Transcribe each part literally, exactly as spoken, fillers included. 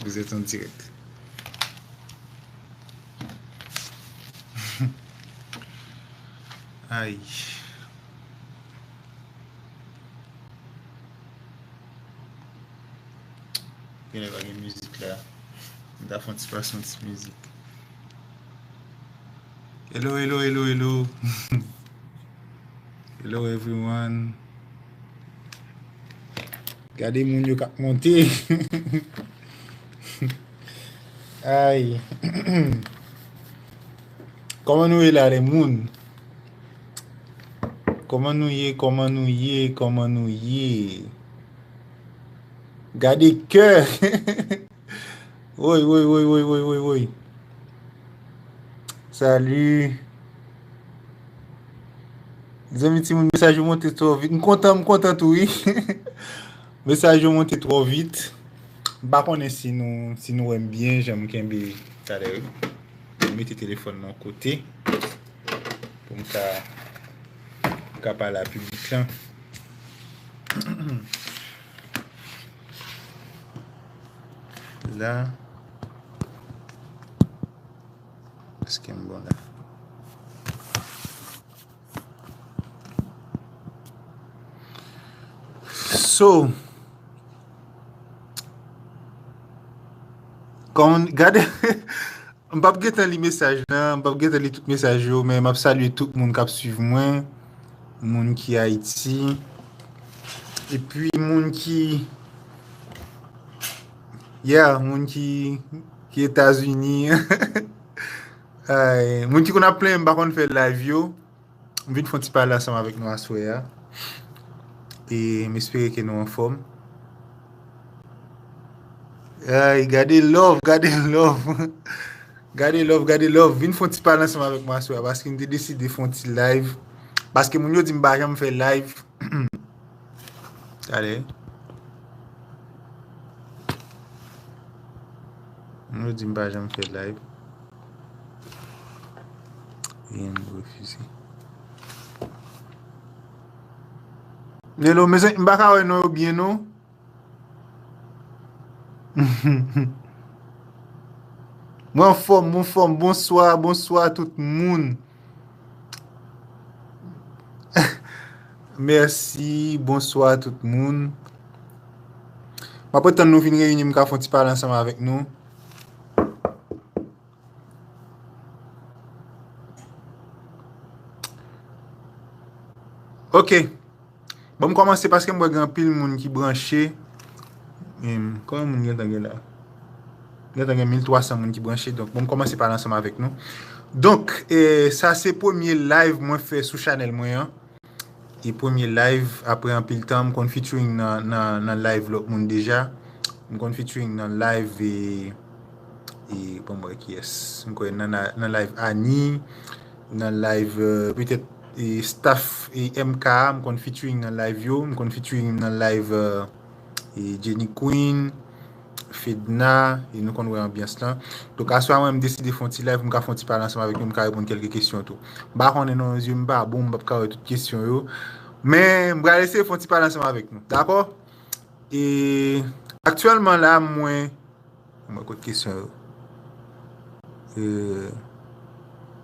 Vous êtes en direct. Ay. Genlè pa gen mizik la. M ta fè yon ti pase yon ti mizik. Hello, hello, hello, hello. Hello everyone. Gade moun yo k ap monte. Ay. Kòman nou ye la, lè moun? Kòman nou ye? Kòman nou ye? Kòman nou ye? Gade kè. Woy, woy, woy, woy, woy, woy, woy. Salut. Zanmi timoun, mesaj yo monte twò vit. M kontan, m kontan tou, wi. Mesaj yo monte twò vit. M pa konnen si nou, si nou wè m byen, jan m kenbe talè, wi. M mete telefòn nan kote pou m ka, pou m ka pale a piblik lan. La. Èske m bon la? So, kòm, gade, m p ap gentan li mesaj lan, m p ap gentan li tout mesaj yo, men m ap salye tout moun k ap swiv mwen, moun ki Ayiti, epi moun ki, yeah, moun ki, ki Etazini. Ay, moun ki konn ap plenyen m pa konn fè live yo, m vin fè yon ti pale ansanm avèk nou aswè a. E m espere ke nou anfòm. Ay, gade love, gade love. Gade love, gade love. Vin fè yon ti pale ansanm avèk mwen aswè a, paske m te deside fè yon ti live. Paske moun yo di m pa janm fè live. Talè. Moun yo di m pa janm fè live. E m refize. Hello, mezanmi, m pa ka wè non yo byen non. Mwen anfòm, mwen anfòm. Bonswa, bonswa tout moun. Mèsi, bonswa tout moun. M ap tann nou vin reyini, m ka fè yon ti pale ansanm avèk nou. Ok. Bon, m kòmanse paske m wè gen anpil moun ki branche. Em, konbyen moun gentan gen la? Gentan gen mil twa san moun ki branche. Donk, bon, m kòmanse pale ansanm avèk nou. Donk, e, sa se premye live mwen fè sou chanèl mwen an. E premye live, apre anpil tan, m konn featuring nan, nan, nan live lòt moun deja. M konn featuring nan live, e, e, bon, m wè kiyès. M kwè nan, nan, nan live Annie, nan live, e, petèt, e, staff, e, M K a, m konn featuring nan live yo, m konn featuring nan live, e, e, Jenny Queen, Fedna, e nou konn wè anbyans lan. Donk, aswè a, mwen, m deside fè yon ti live, m ka fè yon ti pale ansanm avèk nou, m ka reponn kèlke kesyon tou. M pa konnen non, zye m pa bon, m p ap ka wè tout kesyon yo. Men, m pral eseye fè yon ti pale ansanm avèk nou, dakò? E aktyèlman la, mwen, mwen kot kesyon yo. E,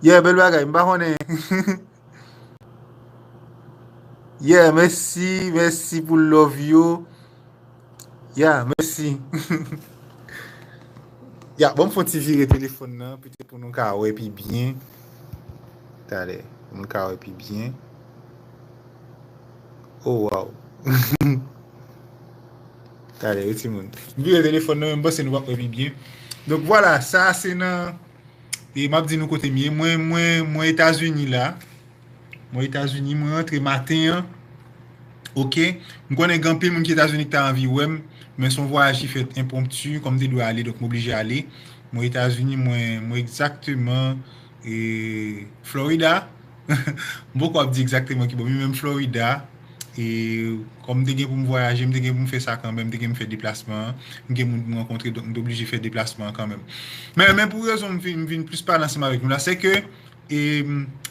yeah, bèl bagay, m pa konnen. Yeah, mèsi, mèsi pou love yo. Ya, mèsi. Ya, bon, m fè yon ti vire telefòn nan, petèt pou nou ka wè pi byen. Talè, pou nou ka wè pi byen. Oh, wow. Talè, wi, timoun. M vire telefòn nan, men m panse nou p ap wè pi byen. Donk, vwala, sa se nan E m ap di nou kote m ye. Mwen, mwen, mwen Etazini la. Mwen Etazini, mwen rantre maten an. Oke. M konnen gen anpil moun ki Etazini ki ta anvi wè m, men se yon vwayaj ki fèt enpwonpti, kòm m te dwe ale, donk m oblije ale. Mwen Etazini, mwen, mwen egzakteman, e, Florida. M poko ap di egzakteman ki bò, men menm Florida. E kòm m te gen pou m vwayaje, m te gen pou m fè sa kanmenm, m te gen pou m fè deplasman an. M gen moun pou m rankontre, donk m te oblije fè deplasman an kanmenm. Men, men pou rezon m vin, m vin plis pale ansanm avèk nou la, se ke, e,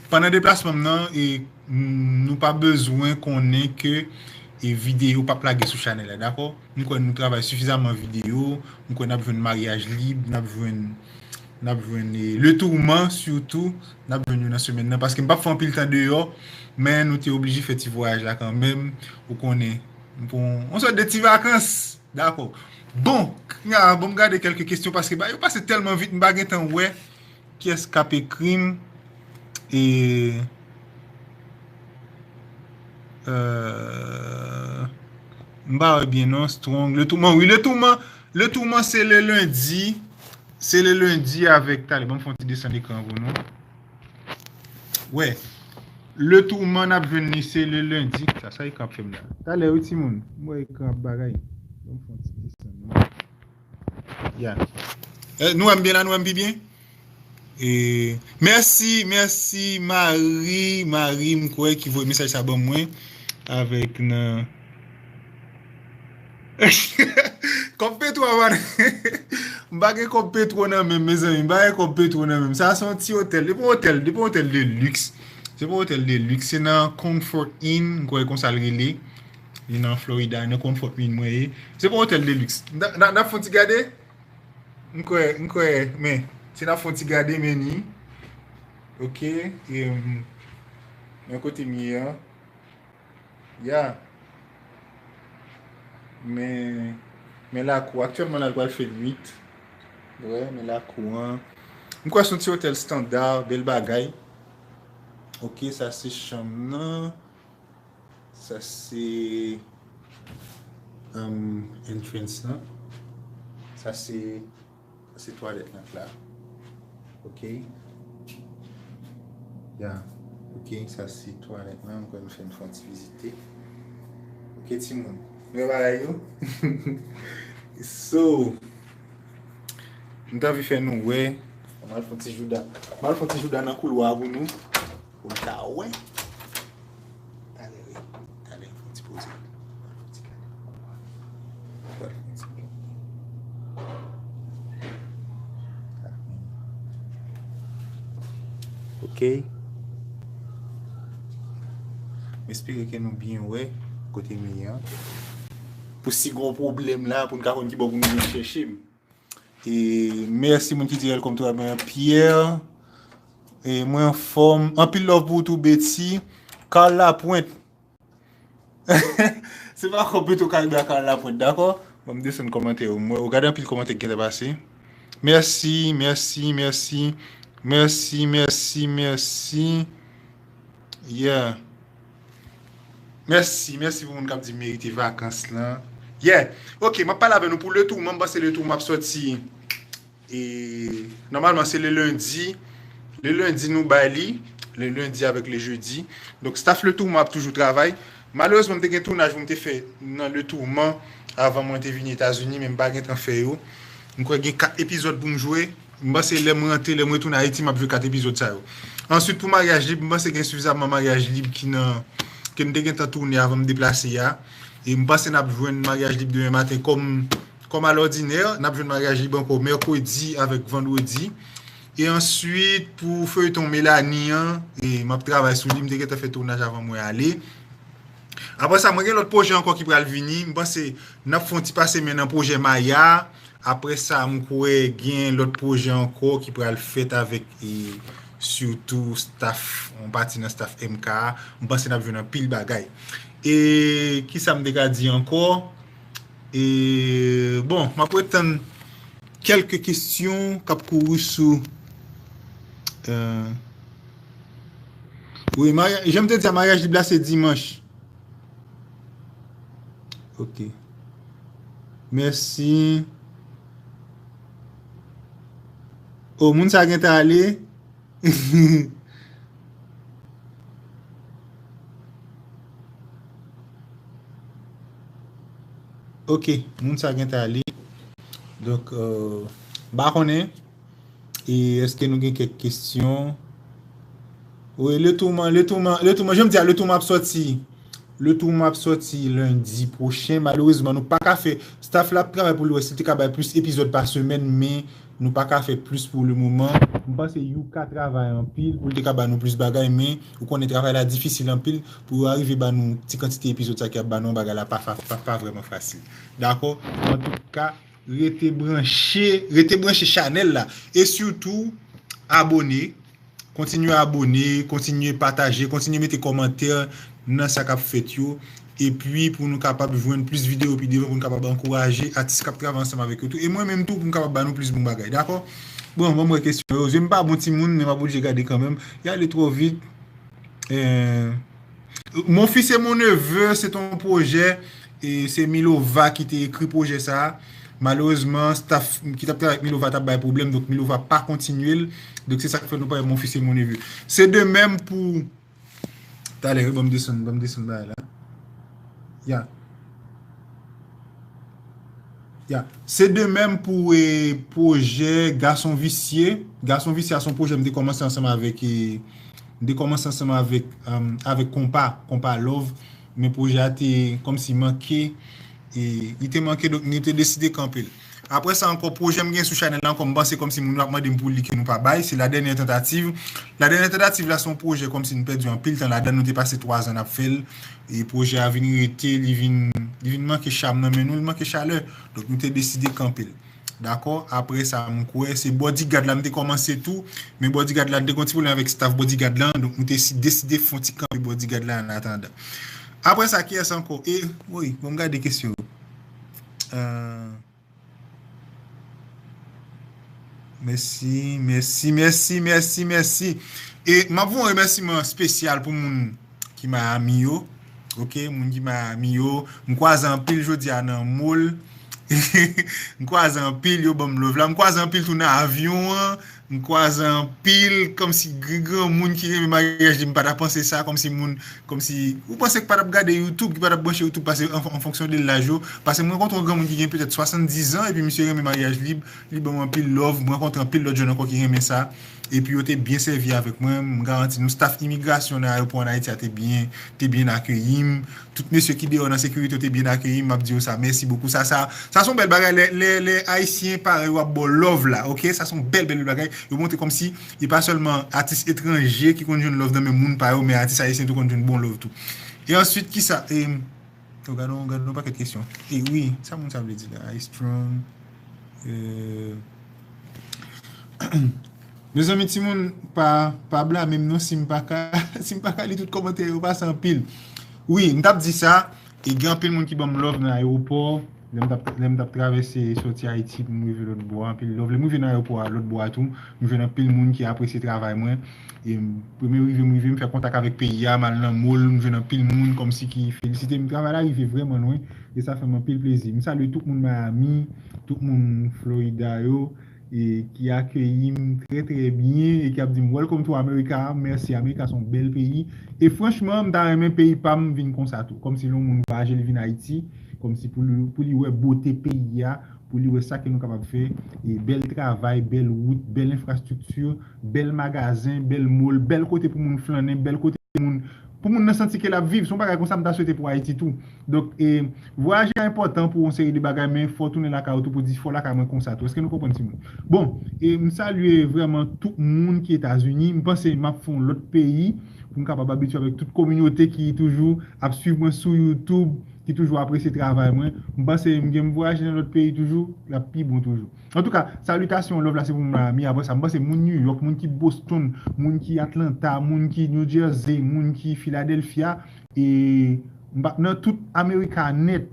pandan deplasman m nan, e, nou pa bezwen konnen ke, e videyo p ap lage sou chanèl la, dakò? M kwè nou travay sifizaman videyo, m kwè n ap jwenn Maryaj Lib, n ap jwenn, n ap jwenn, e, Le Tourment sitou, n ap jwenn yo nan semèn nan, paske m p ap fè anpil tan deyò, men nou te oblije fè ti vwayaj la kanmenm, ou konnen, m pran yon sòt de ti vakans, dakò. Bon, kounya, bon, m gade kèlke kesyon, paske ba yo pase tèlman vit, m pa gen tan wè kiyès k ap ekri m, e, euh, m pa wè byen non, Strong, Le Tourment, wi, Le Tourment, Le Tourment se le lendi, se le lendi avèk, talè, ban m fè yon ti desann ekran pou nou. Wè, Le Tourment n ap jwenn li se le lendi, sa, sa ekran ap fè m la. Talè, wi, timoun, m wè ekran ap bagay. Ban m fè yon ti desann non. Ya. Eh, nou wè m byen la, nou wè m pi byen? E, mèsi, mèsi, Mari, Mari, m kwè ki voye mesaj sa ban mwen, avèk nan kòb Petro a, man. M pa gen kòb Petro nan men m, mezanmi, m pa gen kòb Petro nan men m. Sa se yon ti otèl, depi yon otèl, depi yon otèl de luxe. Se pa yon otèl de luxe, se nan Comfort Inn, m kwè konsa l rele. Li nan Florida, nan Comfort Inn mwen ye. Se pa yon otèl de luxe. N a, n a, n ap fè yon ti gade? M kwè, m kwè, men, si n ap fè yon ti gade, men ni. Ok, e, m, men kote m ye an. Ya. Men, men lakou, aktyèlman la, l pral fè nwit. Wè, men lakou an. M kwè se yon ti otèl estanda, bèl bagay. Ok, sa se chanm nan. Sa se, um, entrance lan. Sa se, sa se twalèt lan k la. Ok. Ya. Ok, sa se twalèt lan. M kwè nou fè, nou fè yon ti vizite. Ok, timoun. Nou wè bagay yo? So, m t anvi fè nou wè. M al fè yon ti jouda. M al fè yon ti jouda nan koulwa pou nou. Pou n ka wè. Talè, wi. Talè, fè yon ti poze. Fè yon ti gade. Fè yon ti gade. Ok. M espere ke nou byen wè kote m ye an. Pou si gon pwoblèm la, pou n ka konn ki bò pou nou vin chèche m. E mèsi moun ki di L K M travay an, Pierre. E mwen anfòm. Anpil love pou ou tou, Betty. Carl Lapointe. Se pa kòb Petro Caribe a Carl Lapointe, dakò? Bon, m desann kòmantè yo. Mwen, ou gade anpil kòmantè ki gentan pase. Mèsi, mèsi, mèsi. Mèsi, mèsi, mèsi. Yeah. Mèsi, mèsi pou moun k ap di m merite vakans lan. Yeah. Ok, m ap pale avè nou pou Le Tourment, m panse Le Tourment ap sòti. E, nòmalman, se le lendi. Le lendi, nou bay li. Le lendi avèk le jedi. Donk, staff Le Tourment ap toujou travay. Malerezman, m te gen tounaj pou m te fè nan Le Tourment avan mwen te vini Etazini, men m pa gen tan fè yo. M kwè gen kat epizòd pou m jwe. M panse lè m rantre, lè m retounen Ayiti, m ap jwe kat epizòd sa yo. Answit, pou Maryaj Lib, m panse gen sifizaman Maryaj Lib ki nan, ke m te gentan tounen avan m deplase a. E m panse n ap jwenn Maryaj Lib demen maten kòm, kòm alòdinè. N ap jwenn Maryaj Lib ankò mèkredi avèk vandredi. E answit, pou feyton Melanie an, e m ap travay sou li, m te gentan fè tounaj avan mwen ale. Apre sa, mwen gen lòt pwojè ankò ki pral vini. M panse n ap fè yon ti pase men nan pwojè Maya. Apre sa, m kwè gen lòt pwojè ankò ki pral fèt avèk, e, sitou staff, yon pati nan staff M K a. M panse n ap jwenn anpil bagay. E kisa m te ka di ankò? E, bon, m ap ret tann kèlke kesyon k ap kouri sou, e, wi, marya-, jan m te di a, Maryaj Lib la se dimanch. Ok. Mèsi. O, moun sa gentan ale. Ok, moun sa gentan ale. Donk, euh, m pa konnen. E èske nou gen kèk kesyon? Wi, Le Tourment, Le Tourment, Le Tourment, jan m di a, Le Tourment ap sòti. Le Tourment ap sòti lendi pwochen. Malerezman, nou pa ka fè, staff la ap travay pou l wè si l te ka bay plis epizòd pa semèn, men Nou pa ka fè plis pou le moman. M panse Yuka travay anpil pou l te ka ba nou plis bagay, men ou konnen travay la difisil anpil pou yo arive ba nou ti kantite epizòd sa ki ap ba nou bagay la pa, pa, pa, pa vrèman fasil. Dakò? Antouka, rete branche, rete branche chanèl la. E sitou, abone. Kontinye abone, kontinye pataje, kontinye mete kòmantè nan sa k ap fèt yo. Epi pou nou kapab jwenn plis videyo pi devan, pou nou kapab ankouraje atis k ap travay ansanm avèk yo tou. E mwen menm tou, pou m kapab ba nou plis bon bagay. Dakò? Bon, ban m wè kesyon yo. Zye m pa bon timoun, men m ap oblije gade kanmenm. Y ale twò vit. Eh, Mon fils et mon neveu, se t on pwojè, e se Milova ki te ekri pwojè sa a. Malerezman, staff ki t ap travay ak Milova t ap bay pwoblèm, donk Milova pa kontinye l. Donk se sa k fè nou pa wè Mon fils et mon neveu. Se de menm pou, talè, ban m desann, ban m desann bagay la. Ya. Ya. Se de menm pou, e, pwojè Gason Visye. Gason Visye a se yon pwojè m te kòmanse ansanm avèk, e, m te kòmanse ansanm avèk, um, avèk Konpa, Konpa Love. Men pwojè a te kòmsi manke, e, li te manke, donk nou te deside kanpe l. Apre sa ankò, pwojè m gen sou chanèl la ankò, m panse kòmsi moun yo ap mande m pou li ke nou pa bay. Se La Dernière Tentative. La Dernière Tentative la, se yon pwojè kòmsi nou pèdi anpil tan ladan, nou te pase twa zan n ap fè l. E pwojè a vin rete, li vin, li vin manke cham nan men nou, li manke chalè. Donk nou te deside kanpe l. Dakò? Apre sa, m kwè se Bodyguard la m te kòmanse tou. Men Bodyguard la, m te gen yon ti pwoblèm avèk staff Bodyguard la. Donk nou te si, deside fè yon ti kanpe Bodyguard la an atandan. Apre sa, kiyès ankò? E, wi, bon, m gade kesyon yo. Euh, Mèsi, mèsi, mèsi, mèsi, mèsi. E m ap voye yon remèsiman espesyal pou moun ki Miami yo. Ok, moun ki Miami yo. M kwaze anpil jodi a nan mall. M kwaze anpil, yo ban m love la. M kwaze anpil tou nan avyon an. M kwaze anpil, kòmsi gri granmoun ki renmen maryaj li, m pa ta panse sa, kòmsi moun, kòmsi, ou panse ki pa t ap gade YouTube, ki pa t ap branche YouTube, paske an, an fonksyon de laj yo, paske m rankontre yon granmoun ki gen petèt swasanndizan, epi misye renmen maryaj lib, li ban m anpil love, m rankontre anpil lòt jèn ankò ki renmen sa, epi yo te byen sèvi avèk mwen, m garanti nou, staff imigrasyon nan ayewopò an Ayiti a te byen, te byen akeyi m, tout mesye ki deyò nan sekirite yo te byen akeyi m, m ap di yo sa, mèsi bokou. Sa, sa, sa se yon bèl bagay, lè, lè, lè Ayisyen parèy yo ap ba w love la, ok? Sa se yon bèl, bèl, bèl bagay. Yo montre kòmsi, e pa sèlman atis etranje ki konn jwenn love nan men moun pa yo, men atis ayisyen tou konn jwenn bon love tou. E answit, kisa? E, oh, gade yon, gade yon pakèt kesyon. E wi, sa moun sa vle di la? I strong. Euh, Mezanmi, timoun, pa, pa blame m non si m pa ka, si m pa ka li tout kòmantè yo, pase anpil. Wi, m t ap di sa, e gen anpil moun ki ban m love nan ayewopò. Lè m t ap, lè m t ap travèse, sòti Ayiti pou m rive lòt bò a, anpil love. Lè m rive nan ayewopò a, lòt bò a tou, m jwenn anpil moun ki apresye travay mwen. E m, premye rive m rive, m fè kontak avèk peyi a, m al nan mall, m jwenn anpil moun kòmsi ki felisite m. Travay la rive vrèman lwen, e sa fè m anpil plezi. M salye tout moun Miami, tout moun Florida yo, e ki akeyi m trè, trè byen, e ki ap di m, "Welcome to America." Mèsi, Amerika se yon bèl peyi. E franchman, m ta renmen peyi pa m vin konsa tou. Kòmsi lè yon moun vwayaje, li vin Ayiti, kòmsi pou li, pou li wè bote peyi a, pou li wè sa ke nou kapab fè, e bèl travay, bèl wout, bèl enfrastrikti, bèl magazen, bèl mall, bèl kote pou moun flannen, bèl kote pou moun, pou moun nan santi ke l ap viv. Se yon bagay konsa m ta swete pou Ayiti tou. Donk, e, vwayaje a enpòtan pou yon seri de bagay, men fò w tounen lakay ou tou pou di fò lakay mwen konsa tou. Èske nou konprann, timoun? Bon, e m salye vrèman tout moun ki Etazini. M panse m ap fè yon lòt peyi pou m kapab abitye avèk tout kominote ki toujou ap swiv mwen sou YouTube, ki toujou apresye travay mwen. M panse m gen m vwayaje nan lòt peyi toujou, l ap pi bon toujou. Antouka, salitasyon, love la se pou moun Miami. Apre sa, m panse moun New York, moun ki Boston, moun ki Atlanta, moun ki New Jersey, moun ki Philadelphia, e m pa, nan tout Amerika nèt,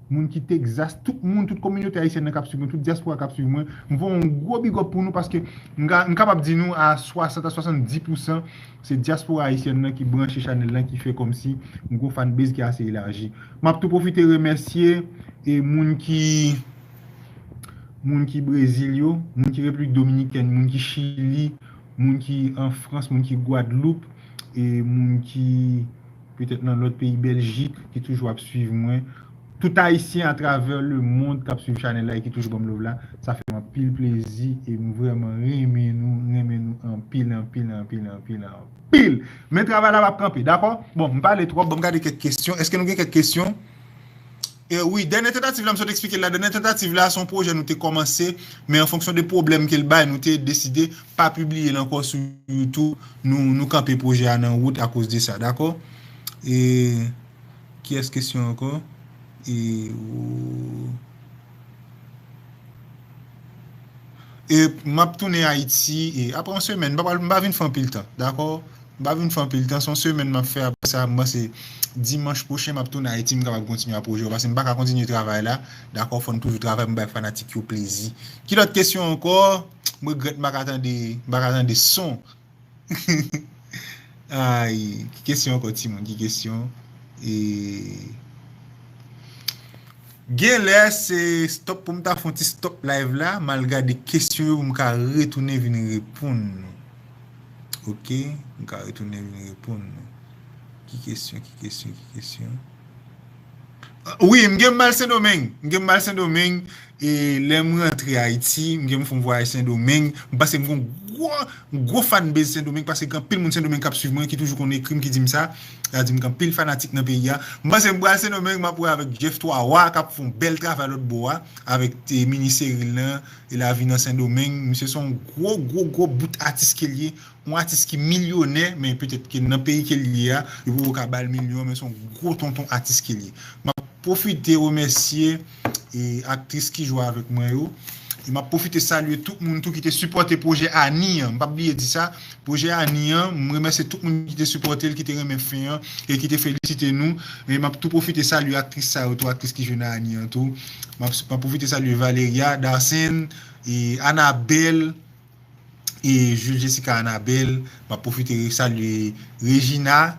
moun ki Texas, tout moun, tout kominote ayisyèn nan k ap swiv mwen, tout dyaspora k ap swiv mwen, m voye yon gwo big up pou nou paske m ka, m kapab di nou a swasant a swasanndis pousan se dyaspora ayisyèn nan ki branche chanèl lan, ki fè kòmsi m gon fan base ki ase elaji. M ap tou pwofite remèsye, e, moun ki, moun ki Brezil yo, moun ki Repiblik Dominikèn, moun ki Chili, moun ki an Frans, moun ki Gwadloup, e moun ki petèt nan lòt peyi, Bèljik, ki toujou ap swiv mwen. Tout Ayisyen atravè lemonn k ap swiv chanèl la e ki toujou ban m love la, sa fè m anpil plezi e m vrèman renmen nou, renmen nou anpil, anpil, anpil, anpil, anpil. Men travay la p ap kanpe, dakò? Bon, m pale twòp, ban m gade kèk kesyon. Èske nou gen kèk kesyon? E wi, dènye tantativ la, m sot eksplike l la. Dènye tantativ la, se yon pwojè nou te kòmanse, men an fonksyon de pwoblèm ke l bay, nou te deside pa pibliye l ankò sou YouTube. Nou, nou kanpe pwojè a nan wout akoz de sa, dakò? E kiyès kesyon ankò? E, ou- e m ap tounen Ayiti, e apre yon semèn, m pa pral, m pa vin fè anpil tan, dakò? M pa vin fè anpil tan, se yon semèn m ap fè, apre sa, m panse dimanch pwochen m ap tounen Ayiti, m kapab kontinye a pwojè yo, paske m pa ka kontinye travay la, dakò, fò n toujou travay, m bay fanatik yo plezi. Ki lòt kesyon ankò? M regrèt m pa ka tande, m pa ka tande son. Ay, ki kesyon ankò, timoun? Ki kesyon? E, genlè se stop pou m ta fè yon ti stop live la, m al gade kesyon yo pou m ka retounen vin reponn nou. Ok, m ka retounen vin reponn nou. Ki kesyon, ki kesyon, ki kesyon? Wi, m gen m al Sendomeng. M gen m al Sendomeng. E lè m rantre Ayiti, m gen m fè yon vwayaj Sendomeng. M panse m gen yon gwo, yon gwo fanbase Sendomeng, paske gen anpil moun Sendomeng k ap swiv mwen, ki toujou konn ekri m, ki di m sa. Sa di m gen anpil fanatik nan peyi a. M panse m pral Sendomeng, m ap wè avèk Jeff Twa Wa, k ap fè yon bèl travay lòt bò a, avèk, e, Mini Seril lan, e lavi nan Sendomeng. Misye se yon gwo, gwo, gwo bout atis ke l ye. Yon atis ki milyonè, men petèt ke nan peyi ke l ye a, yo poko ka ba l milyon, men se yon gwo tonton atis ke l ye. M ap pwofite remèsye, e, aktris ki jwe avèk mwen yo. E m ap pwofite salye tout moun tou ki te sipòte pwojè Ani an. M p ap bliye di sa. Pwojè Ani an, m remèsye tout moun ki te sipòte l, ki te renmen fen an, e ki te felisite nou. E m ap tou pwofite salye aktris sa yo tou, aktris ki jwe nan Ani an tou. M ap, m ap pwofite salye Valeria, Darcène, e Anabelle, e Jules Jessica Anabelle. M ap pwofite salye Regina,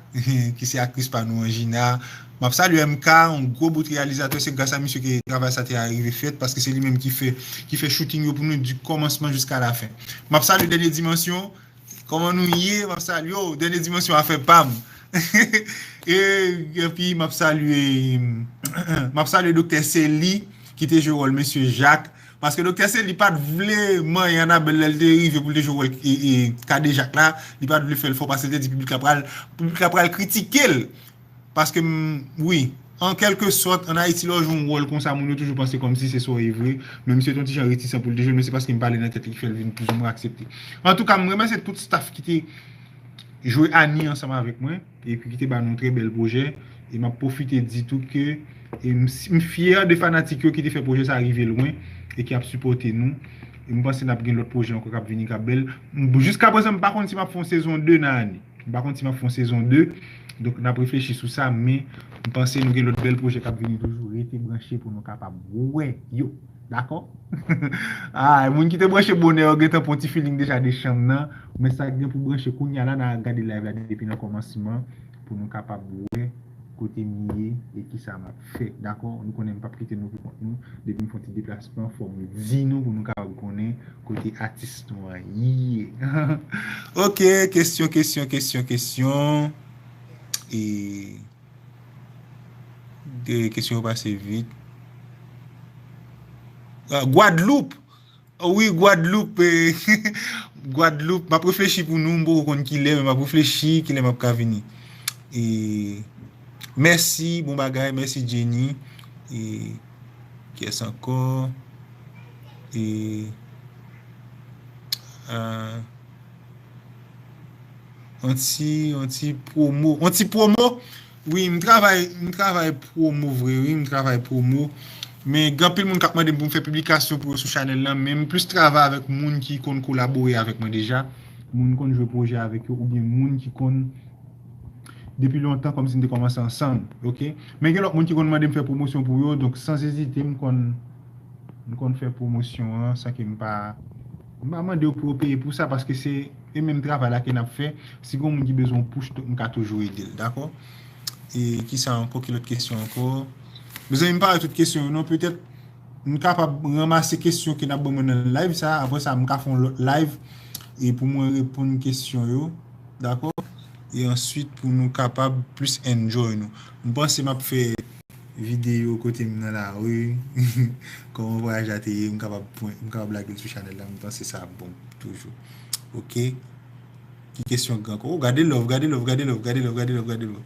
ki se aktris pa nou an, Gina. M ap salye M K, yon gwo bout reyalizatè, se gras a misye ke travay sa te rive fèt, paske se li menm ki fè, ki fè shooting yo pou nou di kòmansman jiska lafen. M ap salye Dènye Dimansyon. Kòman nou ye? M ap salye w. Dènye Dimansyon, afè pa m. E, epi m ap salye, m ap salye Doktè Sely, ki te jwe wòl Mesye Jacques. Paske Doktè Sely pa t vle manyen Anabelle lè l te rive pou l te jwe wòl, e, e, Kadejak la. Li pa t vle fè l fò, paske l te di piblik la pral, piblik la pral kritike l. Paske, m, wi, an kèlke sòt, an Ayiti, lè w jwe yon wòl konsa, moun yo toujou panse kòmsi se sa w ye vre. Men misye te yon ti jan retisan pou l te jwe l, men se paske m pale nan tèt li ki fè l vin plizoumwen aksepte. Antouka, m remèsye tout staff ki te jwe Ani ansanm avèk mwen, epi ki te ba nou yon trè bèl pwojè. E m ap pwofite di tou ke, e m, m fyè de fanatik yo ki te fè pwojè sa rive lwen e ki ap sipòte nou. E m panse n ap gen lòt pwojè ankò k ap vini k ap bèl. M, jiskaprezan, m pa konn si m ap fè yon sezon de nan Ani. M pa konn si m ap fè yon sezon de. Donk, n ap reflechi sou sa, men m panse nou gen lòt bèl pwojè k ap vini toujou. Rete branche pou nou kapab wè yo. Dakò? Ah, moun ki te branche bonè yo gentan pran ti feeling deja de chanm nan. Men sa k gen pou branche kounye a la, n a gade live la depi nan kòmansman pou nou kapab wè kote m ye e kisa m ap fè. Dakò? Nou konnen m p ap kite nou pou kont nou. Depi m fè yon ti deplasman, fò m di nou pou nou kapab konnen kote atis nou an ye. Ok, kesyon, kesyon, kesyon, kesyon. E, de kesyon yo pase vit. Ah, Gwadloup! Wi, Gwadloup, eh, Gwadloup. M ap reflechi pou nou, m poko konn kilè, men m ap reflechi kilè m ap ka vini. E, mèsi, bon bagay, mèsi Jenny. E, kiyès ankò? E, ah, yon ti, yon ti pwomo. Yon ti pwomo? Wi, m travay, m travay pwomo vre, wi, m travay pwomo. Men gen anpil moun k ap mande m pou m fè piblikasyon pou yo sou chanèl lan, men m plis travay avèk moun ki konn kolabore avèk mwen deja. Moun m konn jwe pwojè avèk yo, oubyen moun ki konn depi lontan kòmsi n te kòmanse ansanm, ok? Men gen lòt moun ki konn mande m fè pwomosyon pou yo, donk san ezite, m konn, m konn fè pwomosyon an san ke m pa, m pa mande yo pou yo peye pou sa, paske se e menm travay la ke n ap fè. Si gen moun ki bezwen yon push, tou, m ka toujou ede l, dakò? E kisa ankò, ki lòt kesyon ankò? Mezanmi, m pa wè tout kesyon yo non, petèt m kapab ranmase kesyon ke n ap ban mwen nan live sa, apre sa m ka fè yon lòt live e pou mwen reponn kesyon yo, dakò? E answit pou nou kapab plis enjoy nou. M panse m ap fè videyo kote m nan lari, kòman vwayaj la te ye, m kapab pran, m kapab lage l sou chanèl la, m panse sa ap bon toujou. Ok? Ki kesyon k gen ankò? Oh, gade love, gade love, gade love, gade love, gade love, gade love.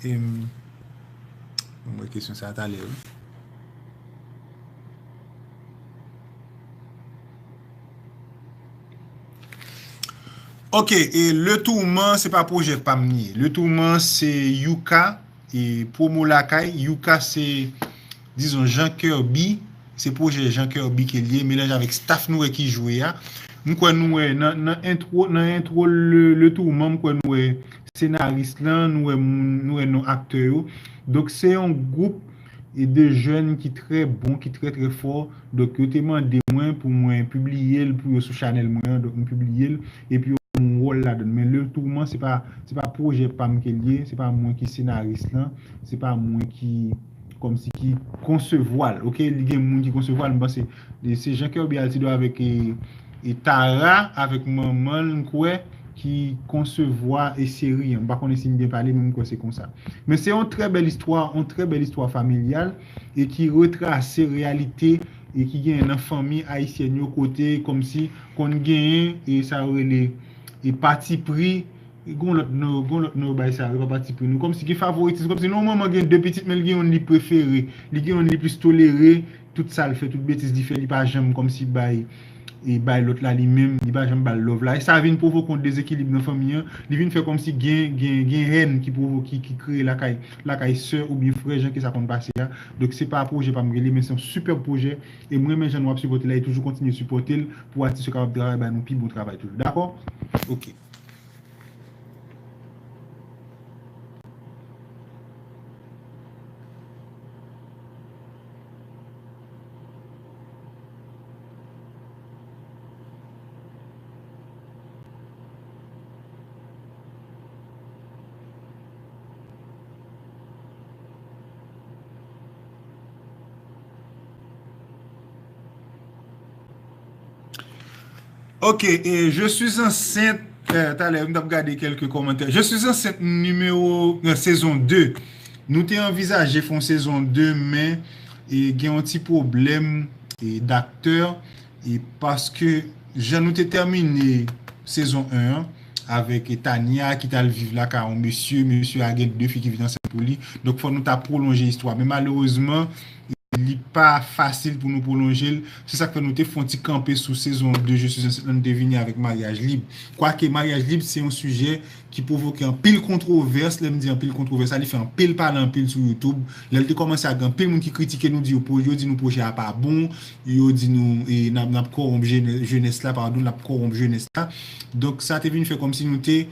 Em, Mwen kesyon sa talè, wi. Ok, e Le Tourment, se pa pwojè pa m li ye. Le Tourment, se Yuka, e pwomo lakay. Yuka, se, dizon, Jean Kirby. Se pwojè Jean Kirby ke l ye, melanje avèk staff nou wè ki jwe a. M kwè nou wè nan, nan entwo, nan entwo Le, Le Tourment, m kwè nou wè senaris lan, nou wè moun, nou wè non aktè yo. Donk, se yon gwoup e de jèn ki trè bon, ki trè, trè fò. Donk, yo te mande mwen pou mwen pibliye l pou yo sou chanèl mwen an. Donk, m pibliye l. Epi, yo ban m yon wòl ladan l. Men Le Tourment, se pa, se pa pwojè pa m ke l ye. Se pa mwen ki senaris lan. Se pa mwen ki, kòmsi ki konsevwa l. Ok? Li gen moun ki konsevwa l. M panse, e se Jean Kirby Altidor avèk, e, e Tara, avèk manman l, m kwè, ki konsevwa e seri an. M pa konnen si m byen pale, men m kwè se konsa. Men se yon trè bèl istwa, yon trè bèl istwa familyal, e ki retrase reyalite e ki genyen nan fanmi ayisyèn yo, kote kòmsi konn genyen, e sa yo rele, e pati pri, e gon lòt non, gon lòt non yo bay sa, yo pa pati pri non. Kòmsi gen favoritism, kòmsi non, manman gen de pitit, men li gen youn li prefere, li gen youn li plis tolere, tout sa l fè, tout betiz li fè, li pa janm kòmsi bay, e bay lòt la li menm, li pa janm ba l love la. E sa vin pwovoke yon dezekilib nan fanmi an. Li vin fè kòmsi gen, gen, gen hèn ki pwovoke, ki kreye lakay, lakay sè oubyen frè, jan ke sa konn pase a. Donk, se pa pwojè pa m ke l ye, men se yon sipèb pwojè. E m renmen jan nou ap sipòte l la, e toujou kontinye sipòte l pou atis yo kapab travay, bay nou pi bon travay toujou. Dakò? Ok. Ok, e Je suis enceinte, eh, talè, m t ap gade kèlke kòmantè. Je suis enceinte nimewo, eh, sezon de. Nou te anvizaje fè yon sezon de, men, e, gen yon ti pwoblèm, e, daktè, e, paske jan nou te tèmine sezon en an, avèk, e, Tania ki t al viv lakay yon mesye, mesye a gen de fi ki vin ansent pou li. Donk, fò nou ta pwolonje istwa. Men malerezman, li pa fasil pou nou pwolonje l. Se sa k fè nou te fè yon ti kanpe sou sezon de Je suis enceinte, nou te vini avèk Maryaj Lib. Kwake Maryaj Lib, se yon sijè ki pwovoke anpil kontwovès. Lè m di anpil kontwovès la, li fè anpil pale anpil sou YouTube. Lè l te kòmanse a gen anpil moun ki kritike nou, di yo, yo di nou pwojè a pa bon, yo di nou, e, n ap, n ap kòwonp jenè-, jenès la, padon, n ap kòwonp jenès la. Donk, sa te vin fè kòmsi nou te,